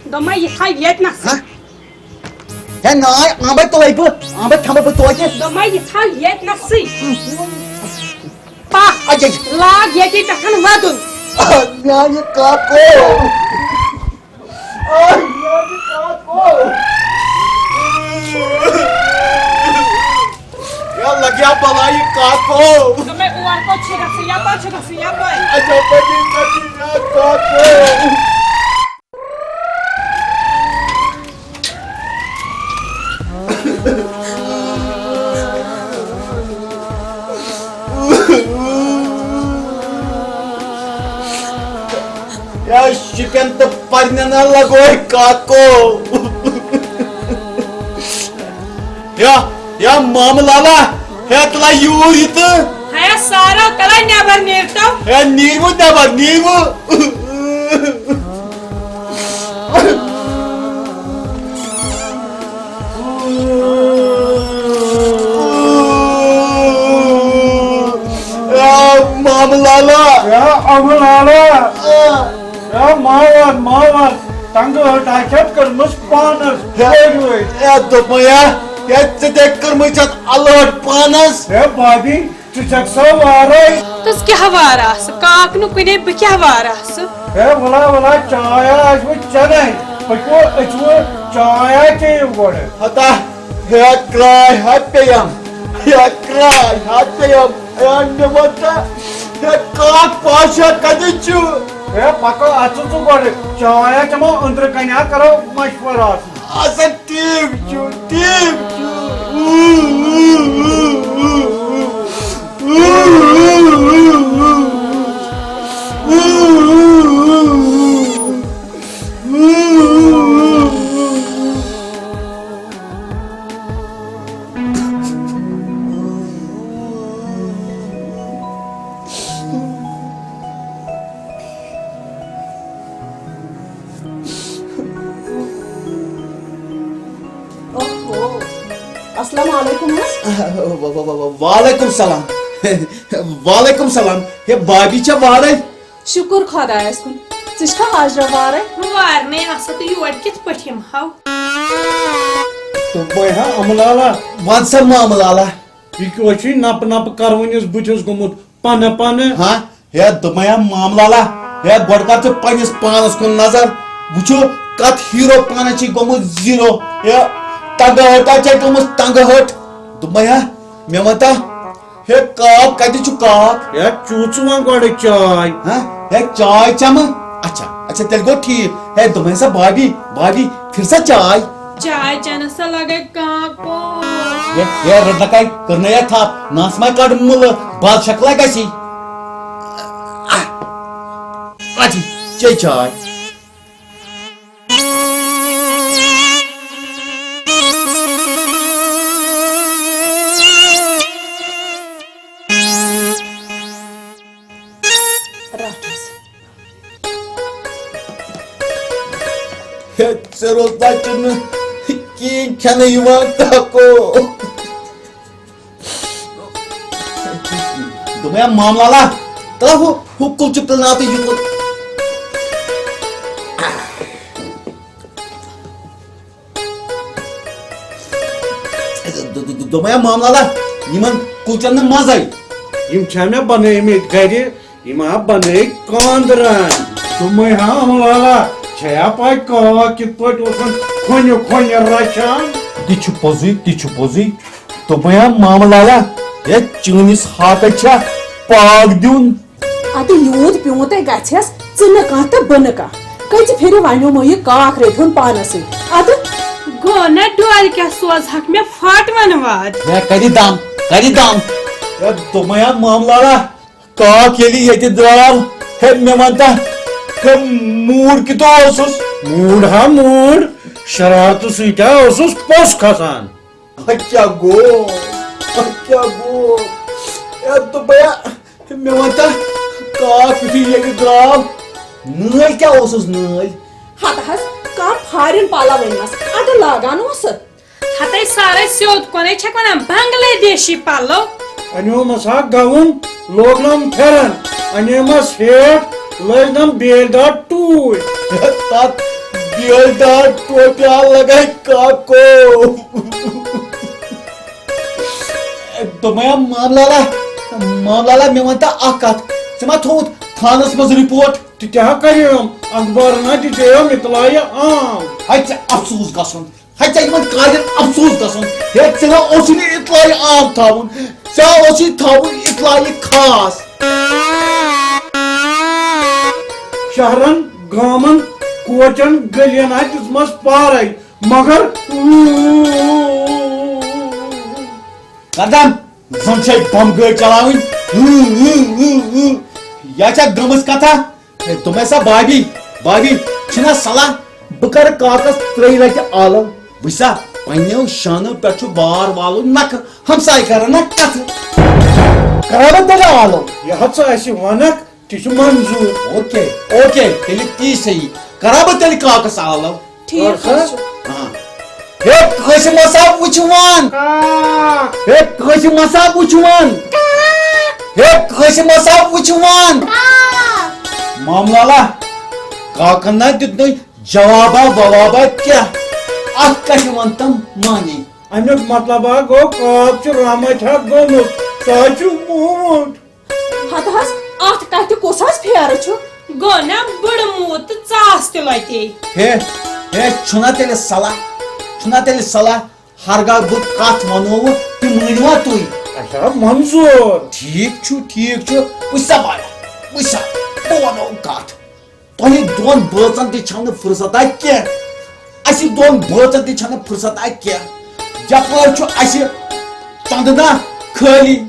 دوٚپمَے یہِ تھاو ییٚتہِ نَسٕے۔ ہہ؟ ہے ناے، آمبَے تُلَے بہٕ، آمبَے کھٮ۪مَے بہٕ توتہِ۔ دوٚپمَے یہِ تھاو ییٚتہِ نَسٕے۔ پَکھ۔ اَجے۔ لاگ ییٚتی پٮ۪ٹھ وَدُن۔ آ، میٛانہِ کاکو۔ آ، میٛانہِ کاکو۔ یا لَگیا بَلایہِ کاکو۔ دوٚپمَے اور کوٚت چھِ گژھُن، یَپٲرۍ چھِ گژھُن، یَپٲرۍ۔ اَچھا، پٔکِو، پٔکِو، یا کاکو۔ یا شُپین تہٕ پرنہِ نہ لگوے کاکو۔ یا، یا مامہٕ لالا، ہے تلا یوٗر یہِ تہٕ۔ ہے سارو، تلا نٮ۪بر نیٖرتو۔ ہے نیٖرِو نٮ۪بر، نیٖرِو۔ یا مامہٕ لالا۔ یا امہٕ لالا۔ آ۔ یا ماوان، ماوان۔ تنگہٕ ہٹا چھَتھ کٔرمٕژ پانس۔ یا، وٲرۍ وٲرۍ۔ یا دوٚپمَے یا، یا ژےٚ تہِ کٔرمٕژ چھَتھ الٲٹ پانس۔ ہے بابی، ژٕ چھَکھ سا وارَے؟ تس کیٛاہ وار آسہٕ؟ کاک نہٕ کُنے، بہٕ کیٛاہ وار آسہٕ؟ ہے ولا ولا، چاے آسہِ وۄنۍ چٮ۪نَے۔ پٔکِو أسۍ وۄنۍ چاے چیٚیِو گۄڈٕ۔ ہتا، ہے کرٛاے ہا پیٚیَم، ہے کرٛاے ہا پیٚیَم، ہے مےٚ وَن تہٕ، ہے کاک پاشا کَتہِ چھُ؟ ہے پَکو اَژٕ ژٕ گۄڈٕ، چاے ہا چٮ۪مو أنٛدرٕ کَنہِ ہا کَرو مَشوَرٕ آسہٕ۔ آسا ٹھیٖک چھُ، ٹھیٖک چھُ۔ اوہو۔ السلام علیکم حظ۔ و-، و-، و-، و-، وعلیکم سلام۔ وعلیکم سلام۔ ہے بابی چھا وارے؟ شکر خدایس کُن۔ ژٕ چھکھا حاجرہ وارے؟ وارنے آسا تہٕ یور کِتھ پٲٹھۍ یِمہٕ ہاو؟ دوٚپمَے ہا امہٕ لالا۔ وَن سا مامہٕ لالا۔ یہِ کیٛاہ چھُے نپہٕ نپہٕ کروٕنِس بٕتھِس گوٚمُت؟ پنہٕ پنہٕ۔ ہاں، ہے دوٚپمَے ہا مامہٕ لالا، ہے گۄڈٕ کر ژٕ پننِس پانس کُن نظر، وٕچھو کتھ ہیرو پانس چھے گوٚمُت زیٖرو۔ ہے ٹنگہٕ ہٹا چھے گٔمٕژ ٹنگہٕ ہٹ۔ دوٚپمَے ہا، مےٚ ؤنتا، ہے کاک کتہِ چھُ کاک؟ ہے چوٗ ژٕ وۄنۍ گۄڈٕ چاے۔ ہاں، ہے چاے چمہٕ؟ اچھا، اچھا تیٚلہِ گوٚو ٹھیٖک۔ ہے دوٚپمَے سا بابی، بابی پھِر سا چاے۔ چاے چٮ۪نس سا لگے کاکو۔ ہے، ہے، رٔٹ نہ کَے، کٔر نہ یا تھپھ، نس ما کڑ مُلہٕ، بد شکلا گژھی۔ آہ، اَتہِ، چے چاے۔ ژےٚ روز بچہِ نہٕ کِہیٖنۍ کھٮ۪نہٕ یِوان، کاکو۔ دوٚپمَے، ہا مامہٕ لالا، ترٛاو ہُہ، ہُہ کُلچہِ پِلناو تہٕ یہِ کُل۔ دو-، دو-، دو-، دوٚپمَے، ہا مامہٕ لالا، یِمن کُلچن نہٕ مَزَے۔ یِم چھا مےٚ بنٲومٕتۍ گرِ، یِم ہا بنٲے کاندرن۔ دوٚپمَے، ہا مامہٕ لالا، چھیا پاے کاک کِتھ پٲٹھۍ اوسُن کھۄنہِ کھۄنہِ رچھان؟ تہِ چھُ پوٚزُے، تہِ چھُ پوٚزُے۔ دوٚپمَے، ہا مامہٕ لالا، ہے چٲنِس ہاکس چھا پاک دیُن؟ ادٕ یوٗت پیوٗنتے گژھٮ۪س، ژٕ نہٕ کانٛہہ تہٕ بہٕ نہٕ کانٛہہ۔ کٔژِ پھِرِ ونیومو یہِ کاک رٔٹۍ ہُن پانس سۭتۍ؟ ادٕ گوٚو نہ ڈولۍ کیٛاہ سوزہکھ مےٚ پھاٹوَن واد۔ ہے، کَرِ دم، کَرِ دم۔ ہے، دوٚپمَے ہا مامہٕ لالا، کاک ییٚلہِ ییٚتہِ درٛاو، ہے، مےٚ وَن تہ، ہے، موٗڈ کیُتھ اوسُس؟ موٗڈ ہا موٗڈ، شرارتہٕ سۭتۍ ہا اوسُس پوٚس کھسان۔ ہا کیٛاہ گوٚو؟ ہا کیٛاہ گوٚو؟ ہے، دوٚپمَے ہا، مےٚ وَن تہ، کاک یُتھُے ییٚتہِ درٛاو، نٲلۍ کیٛاہ اوسُس نٲلۍ؟ ہتہٕ حظ، کانٛہہ فارِن پلو أنۍمَس، اَدٕ لاگان اوسہٕ۔ ہتے سارے سیوٚد کۄنے چھکھ ونان بنگلہ دیشی پلو۔ انیومس ہا گاوُن، لوگنم پھیرن، انیمس ہیٹھ، لٲجنم بیلۍ دار ٹوٗپۍ۔ تتھ بیلۍ دار ٹوپہِ ہا لگے کاکو۔ دوٚپمَے، ہا مامہٕ لالا، مامہٕ لالا، مےٚ وَن تہ اکھ کتھ، ژےٚ ما تھووُتھ تھانس منٛز رپورٹ؟ تہِ تہِ ہا کریوم، اخبارن ہا دِژیوم اطلاعِ عام۔ ہے، ژےٚ افسوٗس گژھُن۔ ہے، ژےٚ یِمن کالٮ۪ن افسوٗس گژھُن۔ ہے، ژےٚ نا اوسُے نہٕ اطلاعِ عام تھاوُن، ژےٚ اوسُے تھاوُن اطلاعِ خاص۔ شہرن، گامن، کوچن، گلین ہا دِژمس پارے، مگر کردم، زن چھے بم گٲڑۍ چلاوٕنۍ۔ یا چھا گٔمٕژ کتھا؟ ہے، دوٚپمَے سا بابی، بابی، چھِنا صلاح، بہٕ کرٕ کاکس ترٛیٚیہِ لٹہِ آلو۔ وٕچھ سا، پننیو شانو پٮ۪ٹھ چھُ بار والُن نکھٕ، ہمساے کرن نہ کتھٕ۔ کرا بہٕ تیٚلہِ آلو؟ یہِ ہا ژٕ اسہِ ونکھ، تہِ چھُ منظوٗر۔ اوکے، اوکے، تیٚلہِ تی صحیح۔ کرا بہٕ تیٚلہِ کاکس آلو؟ ٹھیٖک حظ چھُ۔ ہاں۔ ہے، قٲسِم ہسا وٕچھوان۔ ہے، قٲسِم ہسا وٕچھوان۔ ہے، قٲسِم ہسا وٕچھوان۔ مامہٕ لالا، کاکن نہ دیُت نہٕ جوابا ووابا کینٛہہ۔ اتھ کتھِ ونتم معنی؟ امیُک مطلب ہا گوٚو، کاک چھُ رحمت ہا گوٚمُت، سُہ ہا چھُ موٗد۔ ہتہٕ حظ، اتھ کتھِ کُس حظ پھیرٕ چھُ؟ گوٚو نا بٕڑٕ موٗد تہٕ ژاس تہِ لۄتے۔ ہے، ہے، چھُنا تیٚلہِ صلاح، چھُنا تیٚلہِ صلاح، ہرگاہ بہٕ کتھ ونووٕ، تہِ مٲنِوا تُہۍ؟ اچھا، منظوٗر۔ ٹھیٖک چھُ، ٹھیٖک چھُ، وٕچھ سا بایا، وٕچھ سا، بہٕ ونو کتھ۔ تۄہہِ دۄن بٲژن تہِ چھَنہٕ فرصت اتہِ کینٛہہ، اسہِ دۄن بٲژن تہِ چھَنہٕ فرصت اتہِ کینٛہہ۔ یپٲرۍ چھُ اسہِ چندنا خٲلی،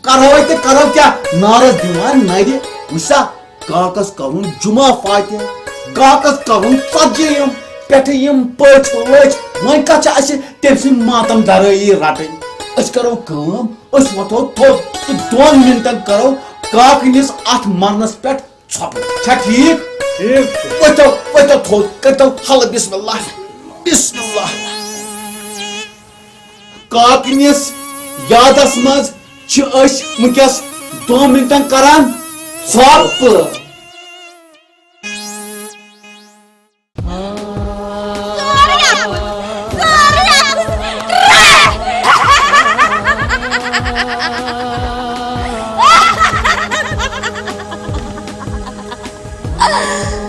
کرو تہِ کرو کیٛاہ؟ نارس دِوان نرِ۔ وٕچھ سا، کاکس کرُن جمعہ فاتحہ، کاکس کرُن ژتجی، یِم پٮ۪ٹھٕ یِم پٔژھۍ لٔژھۍ، وۄنۍ کتھ چھِ اسہِ تٔمۍ سٕنٛدۍ ماتم درٲیی رٹٕنۍ؟ أسۍ کرو کٲم، أسۍ وۄتھو تھوٚد تہٕ دۄن منٹن کرو کاکنِس اتھ مرنس پٮ۪ٹھ ژھۄپہٕ۔ چھا ٹھیٖک؟ ٹھیٖک چھُ۔ ؤتھِو، ؤتھِو تھوٚد، کٔرۍتو حلہٕ بسم اللہ۔ بسم اللہ۔ کاکنِس یادس منٛز چھِ أسۍ وٕنکیٚس دۄن مِنٹن کران ژھۄپہٕ۔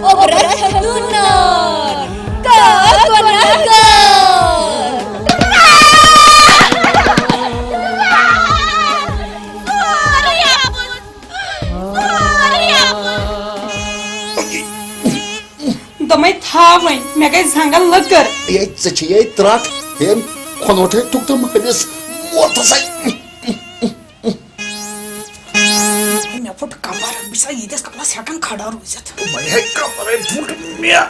اوٚبرس ہیوٚتُن نار، کاک گۄناہ گار۔ دوٚپمَے تھاو وۄنۍ، مےٚ گٔے زنٛگن لٔکٕر۔ ہے، ژےٚ چھے یے ترٛٹھ، ہے، کھۄنوٹھے تُک تہٕ مٲلِس موتھسَے۔ ہے، مےٚ پھُٹ کمر، بہٕ چھُسا ییٖتِس کالس ہٮ۪کان کھڑا روٗزِتھ؟ وۄنۍ ہے کمرے پھُٹ مےٚ۔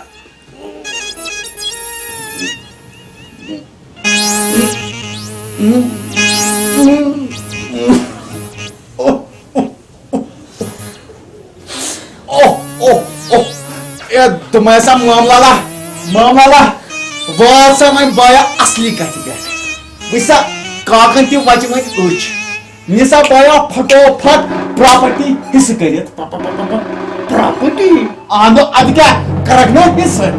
اوہ، اوہ، اوہ۔ اے، دوٚپمَے سا مامہٕ لالا، مامہٕ لالا، وات سا وۄنۍ بایا اصلی کتھِ پٮ۪ٹھ۔ وٕچھ سا، کاکن تہِ وچہِ وۄنۍ أچھ۔ نہِ سا بایا پھٹو پھٹ پراپرٹی حصہٕ کٔرِتھ۔ پراپرٹی؟ اہنو، ادٕ کیٛاہ کرکھ نا حصہٕ؟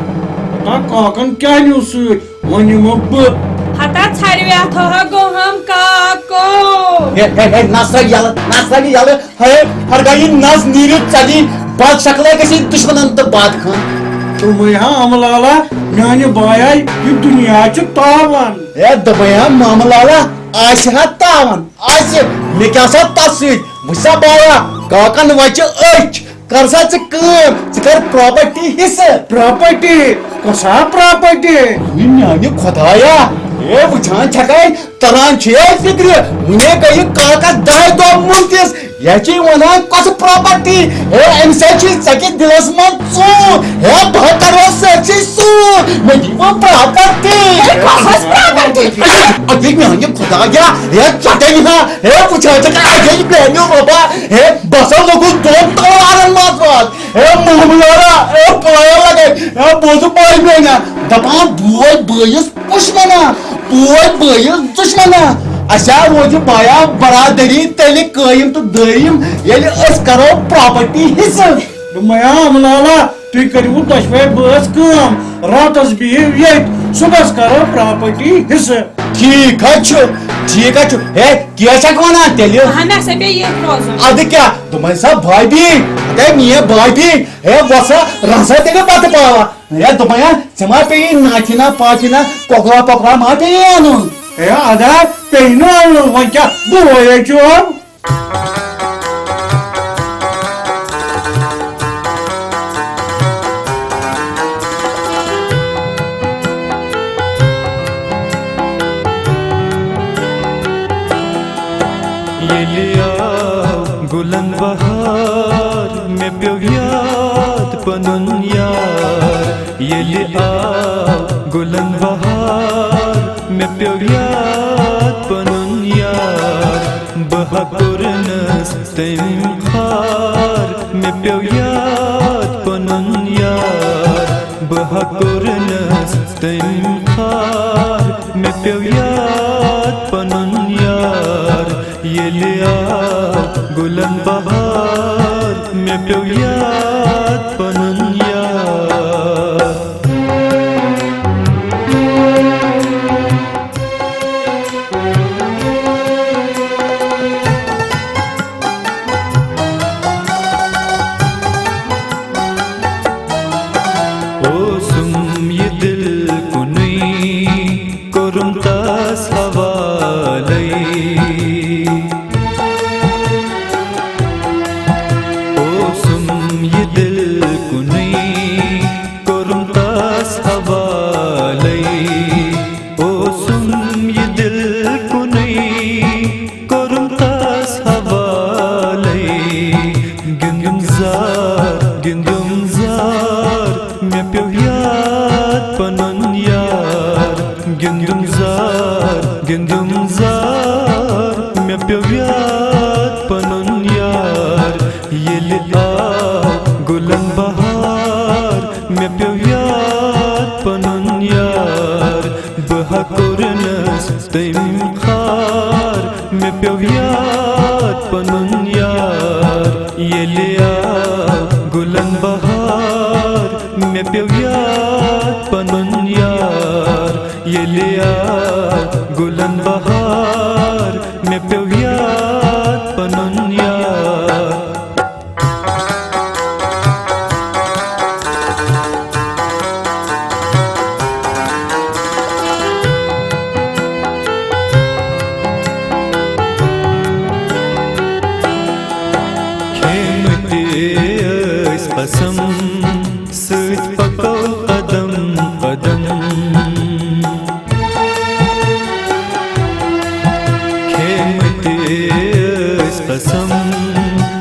نہ، کاکن کیٛاہ نیوٗ سۭتۍ؟ وۄنۍ نِمو بہٕ۔ ہتا ژھرِوے اتھو ہا گوٚو ہم کاکو۔ ہے، ہے، ہے، نہ سا یلہٕ، نہ سا یلہٕ۔ ہے، ہرگاہ یہِ نس نیٖرِتھ ژَلہِ، بد شکلے گژھِ دُشمنن تہٕ بد خان۔ دوٚپمَے ہا امہٕ لالا، میانہِ بایہِ یہِ دُنیا چھُ تاوان۔ ہے، دوٚپمَے ہا مامہٕ لالا، آسہِ ہا تاوان، آسہِ۔ مےٚ کیٛاہ سا تَس سۭتۍ؟ وٕچھ سا بایا، کاکن وَچہِ أچھ۔ کر سا ژٕ کٲم، ژٕ کر پراپرٹی حصہٕ۔ پراپرٹی؟ کۄسا پراپرٹی؟ ہے میانہِ خدایا، ہے وٕچھان چھکھے، تران چھُ یے فِکرِ، وُنے گٔیہِ کاکس دَہہِ دۄہ مُنتِس۔ یہِ چھِ ونان کۄس پراپرٹی؟ ہے، امہِ سۭتۍ چھُ ژکہِ دِلس منٛز ژوٗر۔ ہے، بہٕ ہا کرو سٲرسٕے سوٗر۔ مےٚ دِیِو پراپرٹی۔ ہے، کۄس پراپرٹی؟ اَدٕ میانہِ خدایا، ہے، ژٹن ہا۔ ہے، وٕچھان چھکھ، اَدٕ میانہِ رۄبا۔ ہے، بہٕ ہسا لوٚگُس دۄن تلوارن منٛز واد۔ ہے، مامہٕ لالا، ہے، پلایا لگے۔ ہے، بوزُکھ بٲے میٲنیا، دپان بوے بٲیِس پُشمنا، بوے بٲیِس دُشمنا۔ اسہِ ہا روزِ بایا برادری تیٚلہِ قٲیِم تہٕ دٲیِم، ییٚلہِ أسۍ کرو پراپرٹی حصہٕ۔ دوٚپمَے ہا امہٕ لالا، تُہۍ کٔرِو دۄشوے بٲژ کٲم، راتس بِہِو ییٚتۍ، صُبحس کرو پراپرٹی حصہٕ۔ ٹھیٖک حظ چھُ، ٹھیٖک حظ چھُ۔ ہے، کیٛاہ چھکھ ونان تیٚلہِ؟ اہن، اسہِ ہا پیٚیہِ ییٚتھۍ روزُن۔ ادٕ کیٛاہ، دوٚپمَے سا بھابی، اَدے میٛٲنۍ بھابی، ہے، وۄتھ سا، رَن سا تیٚلہِ بتہٕ پاوا۔ ہے، دوٚپمَے ہا، ژےٚ ما پیٚیی ناتھِ نا پاتھِ نا، کۄکرا پۄکرا ما پیٚیی اَنُن؟ ہے، ادا، پیٚیہِ نہٕ اَنُن، وۄنۍ کیٛاہ، بہٕ وَنے چھُ۔ ییٚلہِ آو گُلن بہار، مےٚ پیوٚو یاد پنُن یار۔ ییٚلہِ آو گُلن بہار، مےٚ پیوٚو یاد پنُن یار۔ بہٕ ہا کوٚرنس تٔمۍ خار، مےٚ پیوٚو یاد پنُن یار۔ بہٕ ہا کوٚرنس تٔمۍ خار، مےٚ پیوٚو یاد پنُن یار۔ ییٚلہِ آو گُلن بہار، مےٚ پیوٚو یاد پنُن یار۔ اوسُم یہِ دِل کُنُے، کوٚرُم تس حوالَے۔ اوسُم یہِ دِل کُنُے، کوٚرُم تس حوالَے۔ اوسُم یہِ دِل کُنُے، کوٚرُم تس حوالَے۔ گِنٛدُم زار، گِنٛدُم زار، مےٚ پیوٚو یاد پنُن یار۔ گِنٛدُم زار، گِنٛدُم زار، مےٚ پیوٚو یاد پنُن یار۔ ییٚلہِ آو گُلن بہار، مےٚ پیوٚو یاد پنُن یار۔ بہٕ ہا کوٚرنس تٔمۍ خار، مےٚ پیوٚو یاد پنُن یار۔ ییٚلہِ آو گُلن بہار، مےٚ پیوٚو یاد پنُن یار۔ ییٚلہِ آو گُلن بہار، مےٚ پیوٚو یاد پنُن یار۔ کھیمٕتۍ ٲسۍ قسم، سۭتۍ پکو قدم قدم۔ کھیمٕتۍ ٲسۍ قسم،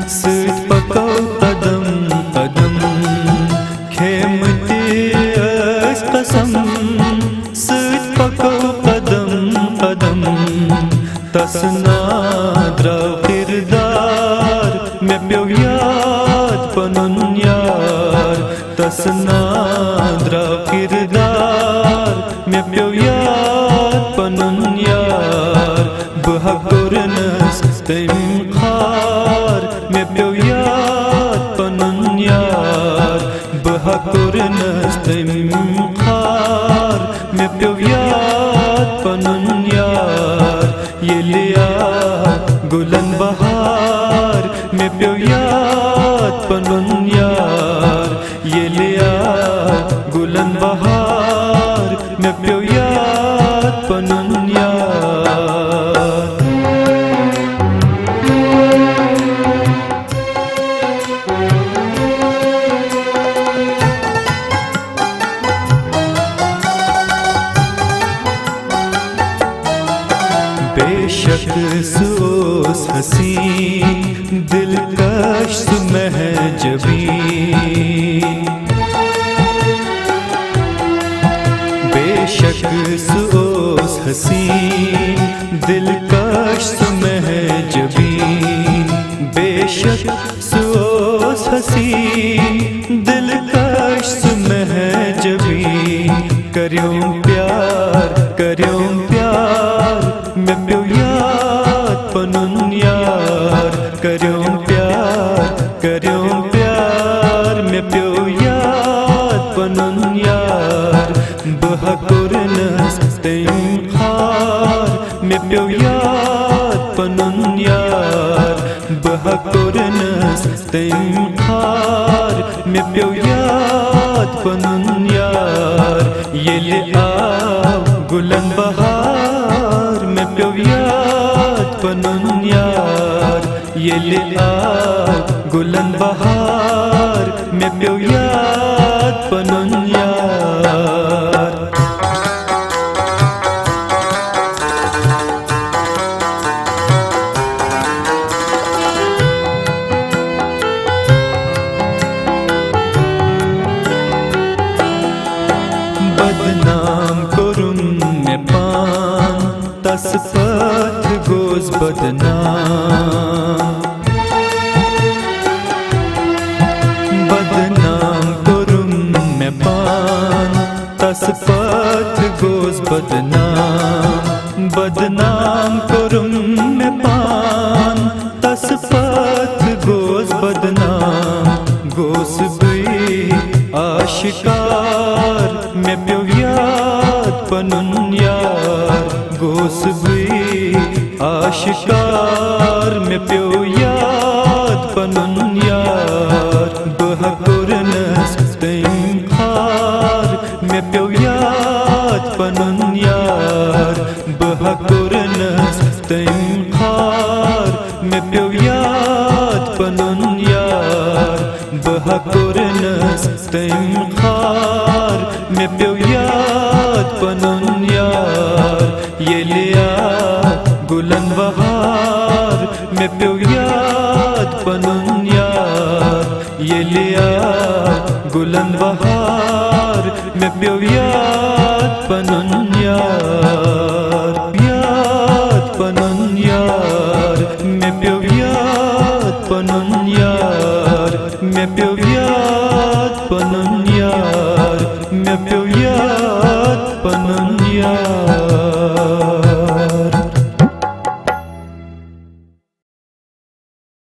سۭتۍ پکو قدم قدم۔ کھیمٕتۍ ٲسۍ قسم، سۭتۍ پکو قدم قدم۔ تس نا درٛاو کردار، مےٚ پیوٚو یاد پنُن یار۔ تس نا درٛاو کردار، مےٚ پیوٚو یاد پنُن یار، بہٕ ہا کوٚرنس تٔمۍ خار۔ مےٚ پیوٚو یاد پنُن یار، بہٕ ہا کوٚرنس تٔمۍ خار۔ مےٚ پیوٚو یاد پنُن یار، ییٚلہِ آو گُلن بہار۔ مےٚ پیوٚو یاد پنُن یار، ییٚلہِ آو گُلن بہار۔ مےٚ پیوٚو یاد پنُن یار۔ بے شک سُہ اوس حسین، دلکش سُہ مہجبین۔ بے شک سُہ اوس حسین، دلکش سُہ مہجبین۔ بے شک سُہ اوس حسین، دلکش سُہ مہجبین۔ کریوم پیار، کریوم پیار، مےٚ پیوٚو یاد پنُن یار۔ کریوم پیار، کریوم پیار، مےٚ پیوٚو یاد پنُن یار۔ بہٕ ہا کوٚرنس تٔمۍ خار، مےٚ پیوٚو یاد پنُن یار۔ بہٕ ہا کوٚرنس تٔمۍ خار، مےٚ پیوٚو یاد پنُن یار۔ ییٚلہِ آو گُلن بہار، مےٚ پیوٚو یاد پنُن یار۔ ییٚلہِ آو گُلن بہار، مےٚ پیوٚو یاد پنُن یار۔ بدنام کوٚرُن مےٚ پان، تس پتھ گوس بدنام۔ بدنام کوٚرُن مےٚ پان، تس پتھ گوس بدنام۔ بدنام کوٚرُن مےٚ پان، تس پتھ گوس بدنام۔ گوس بٕے آشکار، مےٚ پیوٚو یاد پنُن یار۔ گوس بٕے آشکار، مےٚ پیوٚو یاد پنُن یار۔ بہٕ ہا کوٚرنس تٔمۍ خار، مےٚ پیوٚو یاد پنُن یار۔ بہٕ ہا کوٚرنس تٔمۍ خار، مےٚ پیوٚو یاد پنُن یار۔ بہٕ ہا کوٚرنس تٔمۍ خار، مےٚ پیوٚو یاد پنُن یار۔ ییٚلہِ آو گُلن بہار، مےٚ پیوٚو یاد پنُن یار۔ ییٚلہِ آو گُلن بہار، مےٚ پیوٚو یاد پنُن یار۔ یاد پنُن یار، مےٚ پیوٚو یاد پنُن یار۔ مےٚ پیوٚو یاد پنُن یار، مےٚ پیوٚو